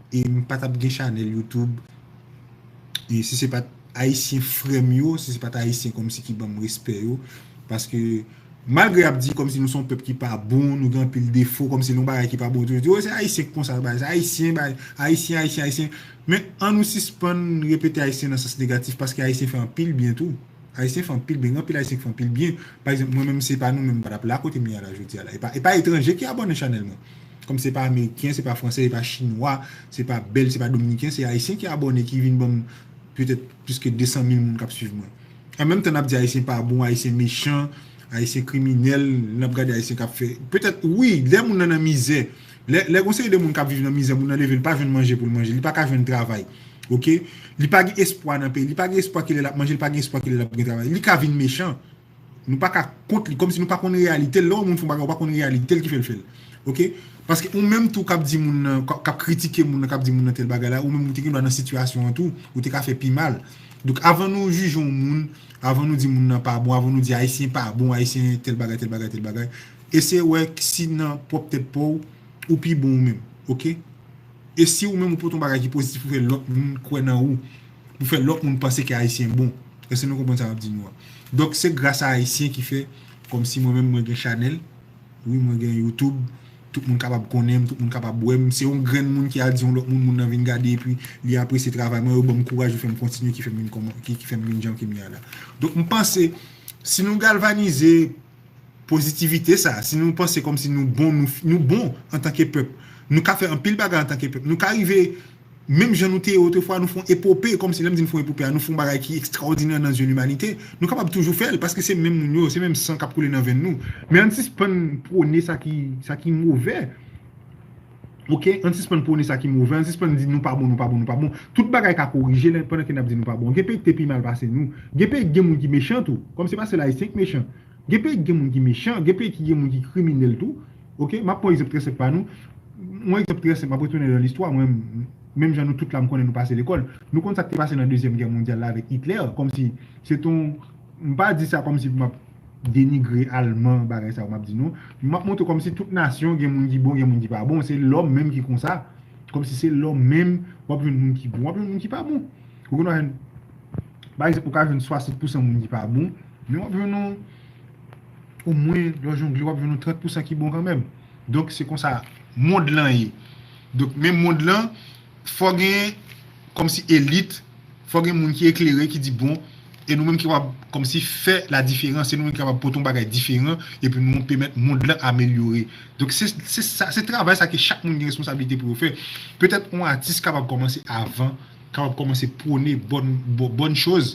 e m pa t ap gen chanèl YouTube. E si se pa t Ayisyen frè m yo, si se pa t Ayisyen kòmsi ki ban m respè yo, paske malgre y ap di kòmsi nou se yon pèp ki pa bon, nou gen anpil defo, kòmsi se yon bagay ki pa bon, toujou di, oh, se Ayisyen ki konsa, bagay, se Ayisyen, bagay, Ayisyen, Ayisyen, Ayisyen. Men, an nou sispann repete Ayisyen nan sans negatif, paske Ayisyen fè anpil byen tou. Ayisyen fè anpil byen, gen anpil Ayisyen ki fè anpil byen. Pa egzanp, mwen menm, se pa nou menm, m pa t ap la kote m ye a la, jodi a la. E pa, e pa etranje ki abòne chanèl mwen. Kòm se pa Ameriken, se pa Fransè, se pa Chinwa, se pa Bèl, se pa Dominiken, se Ayisyen ki abòne, ki vin ban m petèt plis ke de san mil moun k ap swiv mwen. An menm tan, n ap di Ayisyen pa bon, Ayisyen mechan, Ayisyen kriminèl, n ap gade Ayisyen k ap fè. Petèt, wi, lè moun nan nan mizè, lè, lè gon seri de moun k ap viv nan mizè, moun nan leve, li pa jwenn manje pou l manje, li pa ka jwenn travay. Ok? Li pa gen espwa nan peyi, li pa gen espwa kilè l ap manje, li pa gen espwa kilè l ap gen travay. Li ka vin mechan. Nou pa ka kont li, kòmsi nou pa konn reyalite l. Lè yon moun fè yon bagay, ou pa konn reyalite l ki fè l fè l. Ok? Paske ou menm tou k ap di moun nan, k ap kritike moun nan, k ap di moun nan tèl bagay la, ou menm ou te gen dwa nan sitiyasyon an tou, ou te ka fè pi mal. Donk, avan nou jije yon moun, avan nou di moun nan pa bon, avan nou di Ayisyen pa bon, Ayisyen tèl bagay, tèl bagay, tèl bagay, eseye wè si nan pwòp tèt pa w, ou pi bon ou menm. Ok? E si ou menm ou pote yon bagay ki pozitif pou fè lòt moun kwè nan ou, pou fè lòt moun panse ke Ayisyen bon. Èske nou konprann sa m ap di nou an? Donk, se gras a Ayisyen ki fè, kòmsi mwen menm mwen gen chanèl, wi, mwen gen YouTube, tout moun kapab konnen m, tout moun kapab wè m. Se yon grenn moun ki al di yon lòt moun, moun nan vin gade, epi li apresye travay mwen, yo ban m kouraj, yo fè m kontinye, ki fè m vin kòman, ki, ki fè m vin jan ke m ye a la. Donk, m panse, si nou galvanize pozitivite sa, si nou panse kòmsi nou bon, nou, nou bon antanke pèp, nou ka fè anpil bagay antanke pèp, nou ka rive menm jan nou te ye otrefwa, nou fè yon epope, kòmsi lè m di nou fè yon epope a, nou fè yon bagay ki ekstraòdinè nan zye limanite, nou kapab toujou fè l, paske se menm moun yo, se menm san k ap koule nan venn nou. Men ann sispann pwone sa ki, sa ki move. Ok, ann sispann pwone sa ki move, ann sispann di nou pa bon, nou pa bon, nou pa bon. Tout bagay ka korije lè, pandan ke n ap di nou pa bon. Gen peyi ki te pi mal pase nou. Gen peyi ki gen moun ki mechan tou. Kòm se pa sèl Ayisyen ki mechan. Gen peyi ki gen moun ki mechan, gen peyi ki gen moun ki kriminèl tou. Ok, m ap pran egzanp trè senp pa nou. Yon egzanp trè senp, m ap retounen nan listwa. Mwen, menm jan nou tout la, m konnen nou pase lekòl. Nou konn sa k te pase nan Dezyèm Gè Mondyal la avèk Itlè. Kòmsi, se t on, m pa di sa kòmsi pou m ap denigre Alman, bagay sa yo m ap di nou. M ap montre kòmsi tout nasyon gen moun ki bon, gen moun ki pa bon. Se lòm menm ki konsa. Kòmsi se lòm menm, w ap jwenn moun ki bon, w ap jwenn moun ki pa bon. Ou konn w ap jwenn, pa egzanp, ou ka jwenn swasant pousan moun ki pa bon, men w ap jwenn yon, omwen, lè w jongle, w ap jwenn yon trant pousan ki bon kanmenm. Donk, se konsa mond lan ye. Donk, men mond lan, fò gen kòmsi elit, fò gen moun ki eklere, ki di, bon, E nou menm ki kapab kòmsi fè la diferans, se nou menm ki kapab pote yon bagay diferan, epi nou pèmèt mond lan amelyore. Donk se, se sa, se travay sa ke chak moun gen responsablite pou yo fè. Petèt yon atis kapab kòmanse avan, kapab kòmanse pwone bòn, bòn, bòn choz,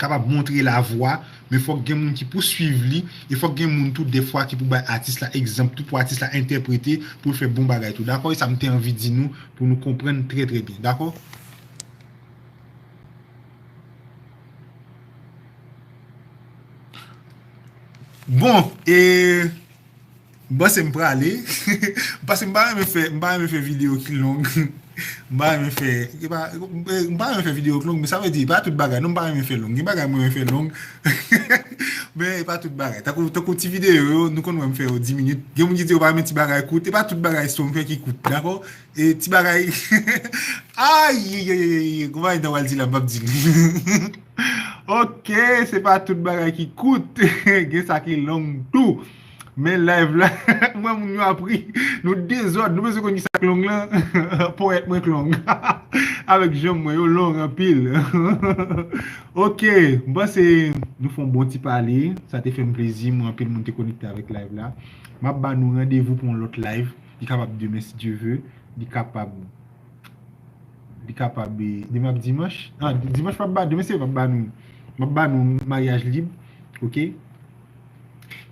kapab montre lavwa, men fòk gen moun ki pou swiv li, e fòk gen moun tou dèfwa ki pou bay atis la egzanp tou, pou atis la entèprete, pou l fè bon bagay tou. Dakò? E sa m te anvi di nou, pou nou konprann trè trè byen. Dakò? Bon, e m panse m prale. Paske m pa renmen fè, m pa renmen fè videyo ki long. M pa renmen fè, e pa, e, m pa renmen fè videyo ki long, men sa vle di, e pa tout bagay, non, m pa renmen fè long. Gen bagay mwen renmen fè long. Men e pa tout bagay. Tankou, tankou ti videyo yo, nou konn wè m fè yo dis minit. Gen moun ki di yo pa renmen ti bagay kout, e pa tout bagay istwa m fè ki kout, dakò? E ti bagay. Ayayayay, kòman Ayitan pral di la, m p ap di li. Ok, se pa tout bagay ki kout. Gen sa ki long tou. Men live la, mwen moun yo ap ri. Nou dezòd, nou bezwen konn ki sa k long lan. Powèt mwen k long. Avèk janm mwen, yo long anpil. Ok, m panse nou fè yon bon ti pale. Sa te fè m plezi, mwen anpil moun te konekte avèk live la. M ap ba nou randevou pou yon lòt live. Li kapab demen si Dye ve. Li kapab, li kapab, e, demen ap dimanch. Ah, dimanch p ap ba, demen se p ap ba nou. M ap ba nou maryaj lib, ok?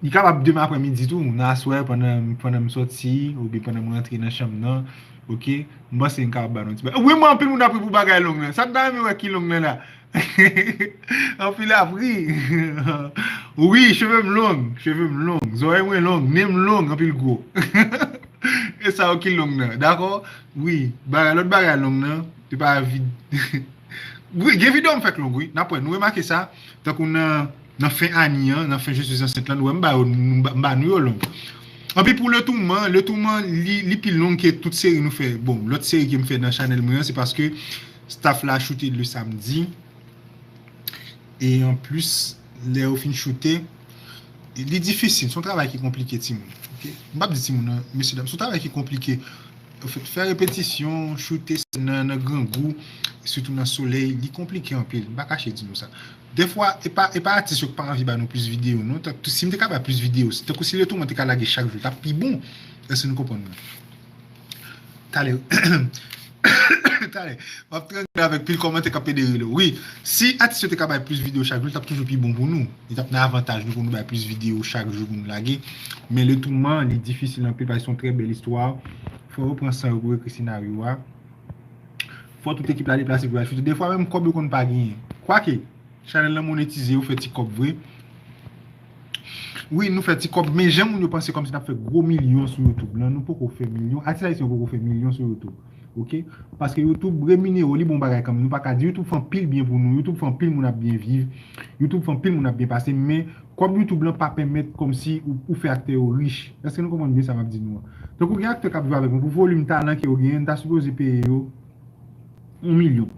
Li kapab demen aprèmidi tou, nan aswè, pandan, pandan m sòti, oubyen pandan m rantre nan chanm nan, ok? M panse m kapab ba nou ti bagay. Wi, mwen, anpil moun ap ri pou bagay long nan. Sa m ta renmen wè ki long nan la. Anpil ap ri. Wi, cheve m long, cheve m long. Zòrèy mwen long, nen m long, anpil gwo. E sa yo ki long nan, dakò? Wi, bagay, lòt bagay long nan, se pa vid. Wi, gen videyo m fè k long, wi. N ap wè, nou remake sa, tankou nan, nan fen Ani an, nan fen Je suis enceinte lan, nou wè m ba yo, m ba, m ba nou yo long. Anpi pou Le Tourment, Le Tourment, li, li pi long ke tout seri nou fè. Bon, lòt seri ke m fè nan chanèl mwen an, se paske staff la choute le samdi. E anplis, lè yo fin choute, li difisil, se yon travay ki konplike, timoun. Ok? M p ap di timoun, non, mesye dam, se yon travay ki konplike. Anfèt, fè repetisyon, choute nan, nan grangou, sitou nan solèy, li konplike anpil. M pa kache di nou sa. Dèfwa, e pa, e pa atis yo ki pa anvi ba nou plis videyo, non. Tank, si m te ka bay plis videyo, si, tankou si Le Tourment te ka lage chak jou, l t ap pi bon. Èske nou konprann mwen? Talè. Talè. M ap trangle avèk pil kòmantè k ap pede rele. Wi, si atis yo te ka bay plis videyo chak jou, li t ap toujou pi bon pou nou. Li t ap nan avantaj nou pou nou bay plis videyo chak jou pou nou lage. Men Le Tourment, li difisil anpil paske se yon trè bèl istwa. Fò yo pran san yo pou yo ekri senaryo a. Fò tout ekip la deplase pou yo al choute. Defwa menm kòb yo konn pa genyen. Kwake, chanèl lan monetize, yo fè ti kòb vre. Wi, nou fè ti kòb, men jan moun yo panse kòmsi n ap fè gwo milyon sou YouTube lan, nou poko fè milyon. Atis ayisyen yo poko fè milyon sou YouTube. Ok? Paske YouTube reminere w, li bon bagay kanmenm. Nou pa ka di YouTube fè anpil byen pou nou. YouTube fè anpil moun ap byen viv. YouTube fè anpil moun ap byen pase, men kòb YouTube lan pa pèmèt kòmsi ou, ou fè aktè yo rich. Èske nou konprann byen sa m ap di nou an? Tankou gen aktè k ap jwe avèk mwen, pou volim talan ke yo genyen, n ta sipoze peye yo yon milyon.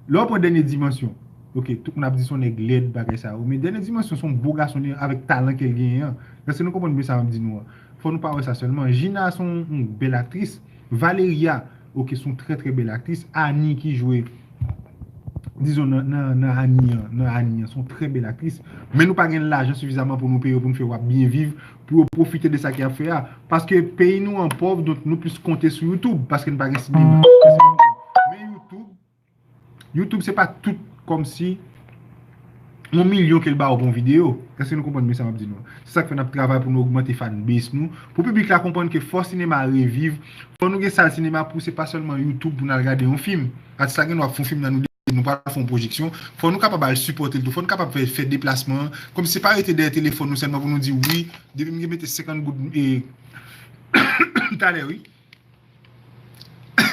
Lè w pran Dènye Dimansyon, ok, tout moun ap di se yon nèg lèd, bagay sa yo. Men Dènye Dimansyon se yon bo gason li avèk talan ke l genyen an. Èske nou konprann byen sa m ap di nou an? Fò nou pa wè sa sèlman. Gina se yon, yon bèl aktris. Valeria, ok, se yon trè, trè bèl aktris. Annie ki jwe, dizon, nan, nan, nan Annie an, nan Annie an, se yon trè bèl aktris. Men nou pa gen lajan sifizaman pou nou peye yo, pou nou fè yo ap byen viv, pou yo pwofite de sa ke y ap fè a. Paske peyi nou an pòv, donk nou plis konte sou YouTube, paske nou pa gen sinema. Men YouTube, YouTube se pa tout kòmsi yon milyon ke l ba w pou yon videyo. Èske nou konprann byen sa m ap di nou an? Se sa k fè n ap travay pou nou ogmante fanbase nou, pou piblik la konprann ke fò sinema a reviv, fò nou gen sal sinema pou se pa sèlman YouTube pou n al gade yon fim. Atis la gen dwa ap fè yon fim nan nou, nou pral fè yon pwojeksyon. Fò nou kapab al sipòte l tou, fò nou kapab fè, fè deplasman an. Kòmsi se pa rete dèyè telefòn nou sèlman pou nou di wi, depi m gen mete senkant goud, e, talè wi.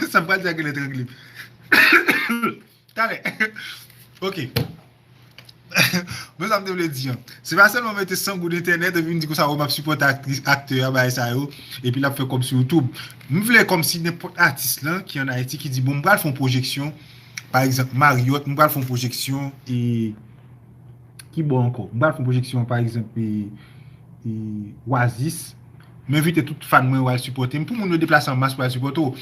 Sa m pral di a genlè trangle. Talè. Ok. Men sa m te vle di an. Se pa sèlman mete san goud entènèt epi m di konsa, wi, m ap sipòte aktris, aktè a, bagay sa yo, epi l ap fè kòb sou YouTube. M vle kòmsi nenpòt atis lan ki ann Ayiti ki di, bon, m pral fè yon pwojeksyon, pa egzanp, Marriott, m pral fè yon pwojeksyon, e, ki bò ankò? M pral fè yon pwojeksyon, pa egzanp, e, e, Oasis. M envite tout fan mwen yo al sipòte m. Pou moun yo deplase an mas pou al sipòte w.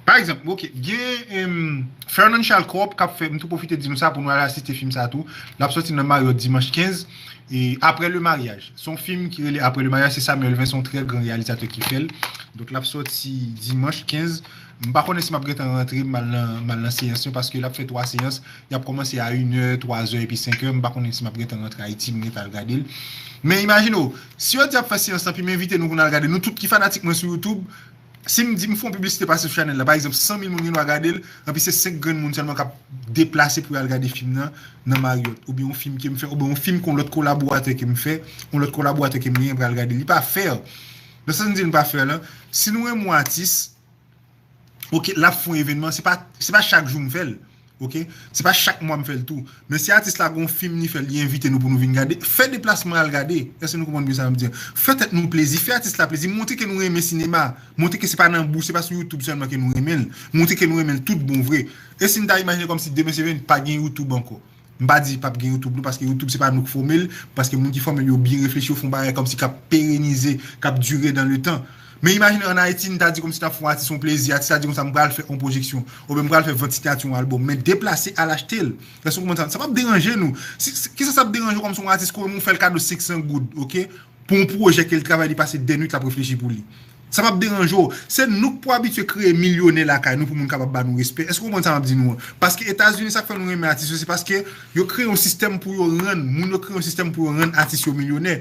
Pa egzanp, ok, gen um, Fernand Charles Corp k ap fè, m tou pwofite di nou sa pou nou al asiste fim sa tou. L ap sòti nan Marriott dimanch kenz, e Après le mariage. Se yon fim ki rele Après le mariage, se Samuel Vincent, yon trè gran reyalizatè ki fè l. Donk, l ap sòti dimanch kenz. M pa konnen si m ap gentan rantre, m al nan, m al nan seyans yo, paske l ap fè twa seyans. Y ap kòmanse a inè, twa zè epi senk è. M pa konnen si m ap gentan rantre Ayiti, m gentan al gade l. Men imajine w, si yo di ap fè seyans lan, pi m envite nou pou n al gade. Nou tout ki fanatik mwen sou YouTube, si m di m fè yon piblisite pase sou chanèl la, pa egzanp, san mil moun gen dwa gade l, anpi se senk grenn moun sèlman k ap deplase pou y al gade fim nan nan Marriott, oubyen yon fim ke m fè, oubyen yon fim ke yon lòt kolaboratè ke m fè, yon lòt kolaboratè ke m genyen pral gade. Li pa fè. Nan sans m di l pa fè lan, si nou renmen yon atis, ok, l ap fè yon evènman, se pa, se pa chak jou m fè l. Ok? Se pa chak mwa m fè l tou. Men si atis la gen yon fim li fè, li envite nou pou nou vin gade, fè deplasman al gade. Èske nou konprann byen sa m ap di an? Fè tèt nou plezi, fè atis la plezi, montre ke nou renmen sinema, montre ke se pa nan bouch, se pa sou YouTube sèlman ke nou renmen l, montre ke nou renmen l tout bon vre. E si n ta imajine kòmsi demen se vini, pa gen YouTube ankò? M pa di p ap gen YouTube non, paske YouTube se pa nou k fòme l, paske moun ki fòme l yo byen reflechi, yo fè yon bagay kòmsi k ap perenize, k ap dire dans le temps. Men imajine ann Ayiti, n ta di kòmsi n ap fè yon atis yon plezi, atis la di konsa m pral fè yon pwojeksyon, oubyen m pral fè vant sinyati yon albòm, men deplase al achte l. Èske w konprann sa? Sa p ap deranje nou. Si, si, kisa sa ap deranje w kòmsi yon atis, kòm ou fè l kado senk san goud, ok? Pou yon pwojè ke l travay, li pase dè nwit, l ap reflechi pou li. Sa p ap deranje w. Se nou k pou abitye kreye milyonè lakay nou pou moun kapab ba nou respè. Èske w konprann sa m ap di nou an? Paske Etazini, sa k fè nou renmen atis yo, se paske yo kreye yon sistèm pou yo rann, moun yo kreye yon sistèm pou yo rann atis yo milyonè.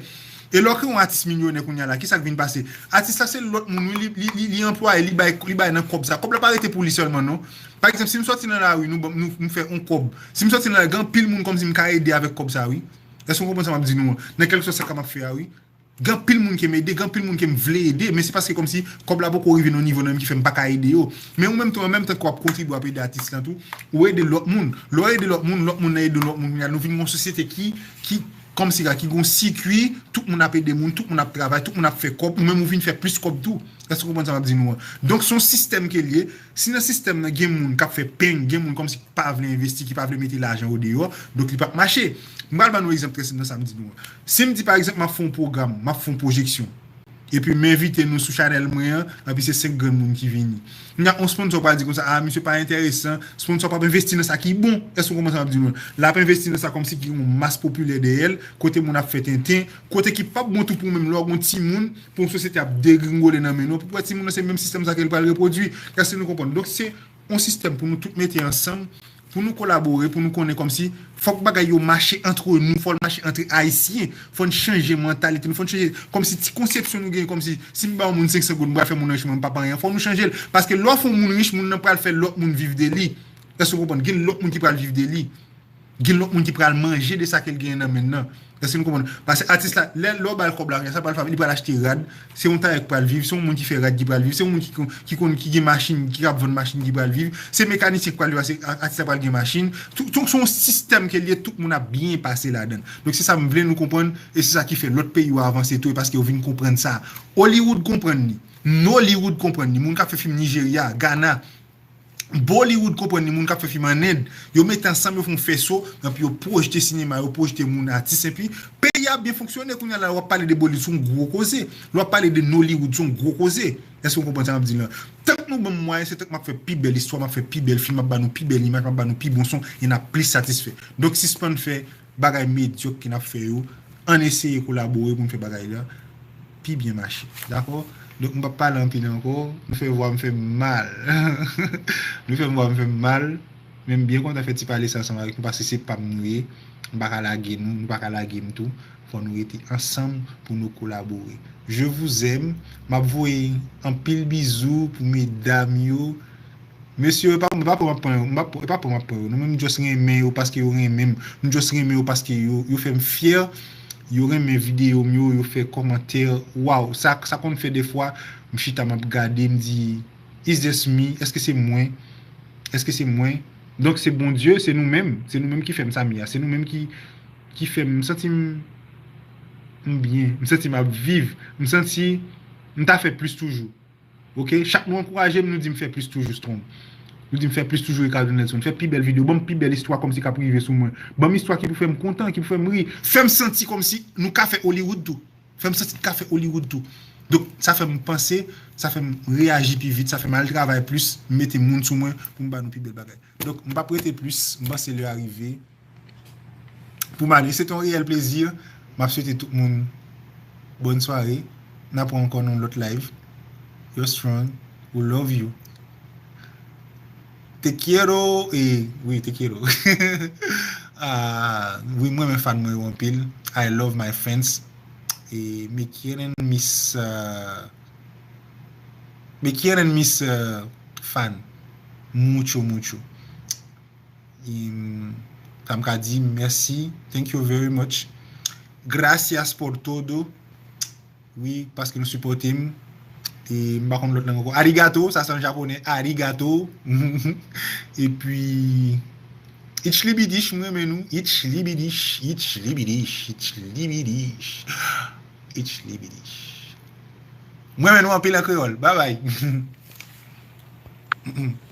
E lè w kreye yon atis milyonè kounye a la, kisa k vin pase? Atis la se lòt moun, wi, li, li, li, li anplwaye, li bay, li bay nan kòb sa. Kòb la pa rete pou li sèlman, non. Pa egzanp, si m sòti nan lari, nou, nou, nou fè yon kòb. Si m sòti nan lari, gen anpil moun kòmsi m ka ede avèk kòb sa, wi. Èske w konprann sa m ap di nou an? Nan kèlkeswa sa k m ap fè a, wi. Gen anpil moun ke m ede, gen anpil moun ke m vle ede, men se paske kòmsi kòb la poko rive nan yon nivo nan men ki fè m pa ka ede yo. Men ou menm tou, an menm tan ke w ap kontribye, w ap ede atis lan tou, ou ede lòt moun. Lè w ede lòt moun, lòt moun nan ede lòt moun, kounye a nou vin yon sosyete ki, ki kòmsi la, ki gon sikui, tout moun ap ede moun, tout moun ap travay, tout moun ap fè kòb, ou menm ou vin fè plis kòb tou. Èske w konprann sa m ap di nou an? Donk, se yon sistèm ke l ye. Si nan sistèm nan gen moun k ap fè peng, gen moun kòmsi ki pa vle envesti, ki pa vle mete lajan o deyò, donk li p ap mache. M pral ban nou egzanp trè senp nan sa m di nou an. Si m di, pa egzanp, m ap fè yon pwogram, m ap fè yon pwojeksyon, epi m envite nou sou chanèl mwen an, epi se senk grenn moun ki vini. M gen yon sponsò pral di konsa, a, misye pa enteresan, sponsò p ap envesti nan sa ki bon. Èske w konprann sa m ap di nou an? L ap envesti nan sa kòmsi ki gen yon mas popilè dèyè l, kote moun ap fè tenten, kote ki p ap bon tou pou ou menm lè w gen yon timoun, pou yon sosyete ap degringole nan men nou, pou wè timoun nan se menm sistèm sa ke l pral repwodui. Èske nou konprann? Donk, se yon sistèm pou nou tout mete ansanm, pou nou kolabore, pou nou konnen kòmsi fòk bagay yo mache antre nou, fò l mache antre Ayisyen, fò n chanje mantalite nou, fò n chanje kòmsi ti konsepsyon nou genyen, kòmsi si m ba yon moun senk san goud, m pral fè moun rich, mwen m p ap anyen, fò nou chanje l. Paske lè w fè yon moun rich, moun nan pral fè lòt moun viv de li. Èske w konprann? Gen lòt moun ki pral viv de li. Gen lòt moun ki pral manje de sa ke l genyen nan men l nan. Èske nou konprann? Paske atis la, lè, lè w ba l kòb la, sa pral fè, li pral achte rad, se yon tayè k pral viv, se yon moun ki fè rad ki pral viv, se yon moun ki kon, ki konn, ki gen machin, ki ap vann machin ki pral viv, se mekanisyen k pral viv, paske a-, atis la pral gen machin. Tout, tout, se yon sistèm ke l ye, tout moun ap byen pase ladan l. Donk se sa m vle nou konprann, e se sa ki fè lòt peyi yo avanse tou, e paske yo vin konprann sa. Hollywood konprann li, Nollywood konprann li, moun k ap fè fim Nijerya, Gana, Bollywood konprann li, moun k ap fè fim ann End, yo mete ansanm, yo fè yon fèso, epi yo pwojte sinema, yo pwojte moun, atis, epi peyi a byen fonksyone. Kounye a la, w ap pale de Bollywood, se yon gwo koze. Lè w ap pale de Nollywood, se yon gwo koze. Èske w konprann sa m ap di la? Tank nou ban m mwayen, se tank m ap fè pi bèl istwa, m ap fè pi bèl fim, m ap ba nou pi bèl imaj, m ap ba nou pi bon son, e n ap plis satisfè. Donk, sispann fè bagay medyòk ke n ap fè yo, ann eseye kolabore pou n fè bagay la pi byen mache. Dakò? Donk, m p ap pale anpil ankò. Nou fè vwa m fè m mal. Nou fè vwa m fè m mal. Men m byen kontan fè ti pale sa ansanm avèk nou, paske se pa m nou ye. M pa ka lage nou, nou pa ka lage m tou. Fò nou rete ansanm pou nou kolabore. Je vous aime. M ap voye anpil bizou pou medam yo. Mesye, e pa, e pa pran m ap pran yo, m ap, e pa pran m ap pran yo. Nou menm, m just renmen yo paske yo renmen m. M just renmen yo paske yo, yo fè m fyè. Yo renmen videyo m yo, yo fè kòmantè. Waw, sa, sa konn fè defwa, m chita, m ap gade, m di, "Is this me? Èske se mwen? Èske se mwen?" Donk, se Bondye, se nou menm. Se nou menm ki fè m sa m ye a. Se nou menm ki, ki fè m, m santi m, m byen. M santi m ap viv. M santi m ta fè plis toujou. Ok? Chak nou ankouraje m, nou di m fè plis toujou, Strong. Nou di m fè plis toujou, Ricardo Nelson. Fè pi bèl videyo. Ban m pi bèl istwa kòmsi k ap rive sou mwen. Ban m istwa ki pou fè m kontan, ki pou fè m ri. Fè m santi kòmsi nou ka fè Hollywood tou. Fè m santi n ka fè Hollywood tou. Donk, sa fè m panse, sa fè m reyaji pi vit, sa fè m al travay plis, m mete moun sou mwen pou m ba nou pi bèl bagay. Donk, m p ap rete plis, m panse lè a rive. Pou m ale, se te yon reyèl plezi. M ap swete tout moun bòn sware. N ap wè ankò nan yon lòt live. You're strong. We love you. Te quiero, eh, wi, te quiero. Ah, wi, mwen renmen fan mwen yo anpil. I love my fans. E me quieren mis, uh, me quieren mis, uh, fan. Mucho, mucho. Em, sa m ka di, mèsi. Thank you very much. Gracias por todo. Wi, paske nou sipòte m. E m pa konn lòt lang ankò. Arigato, sa se an japonè. Arigato. Epi, ich liebe dich, mwen renmen nou. Ich liebe dich, ich liebe dich, ich liebe dich. Ich liebe dich. Mwen renmen nou anpil an kreyòl. Bye bye.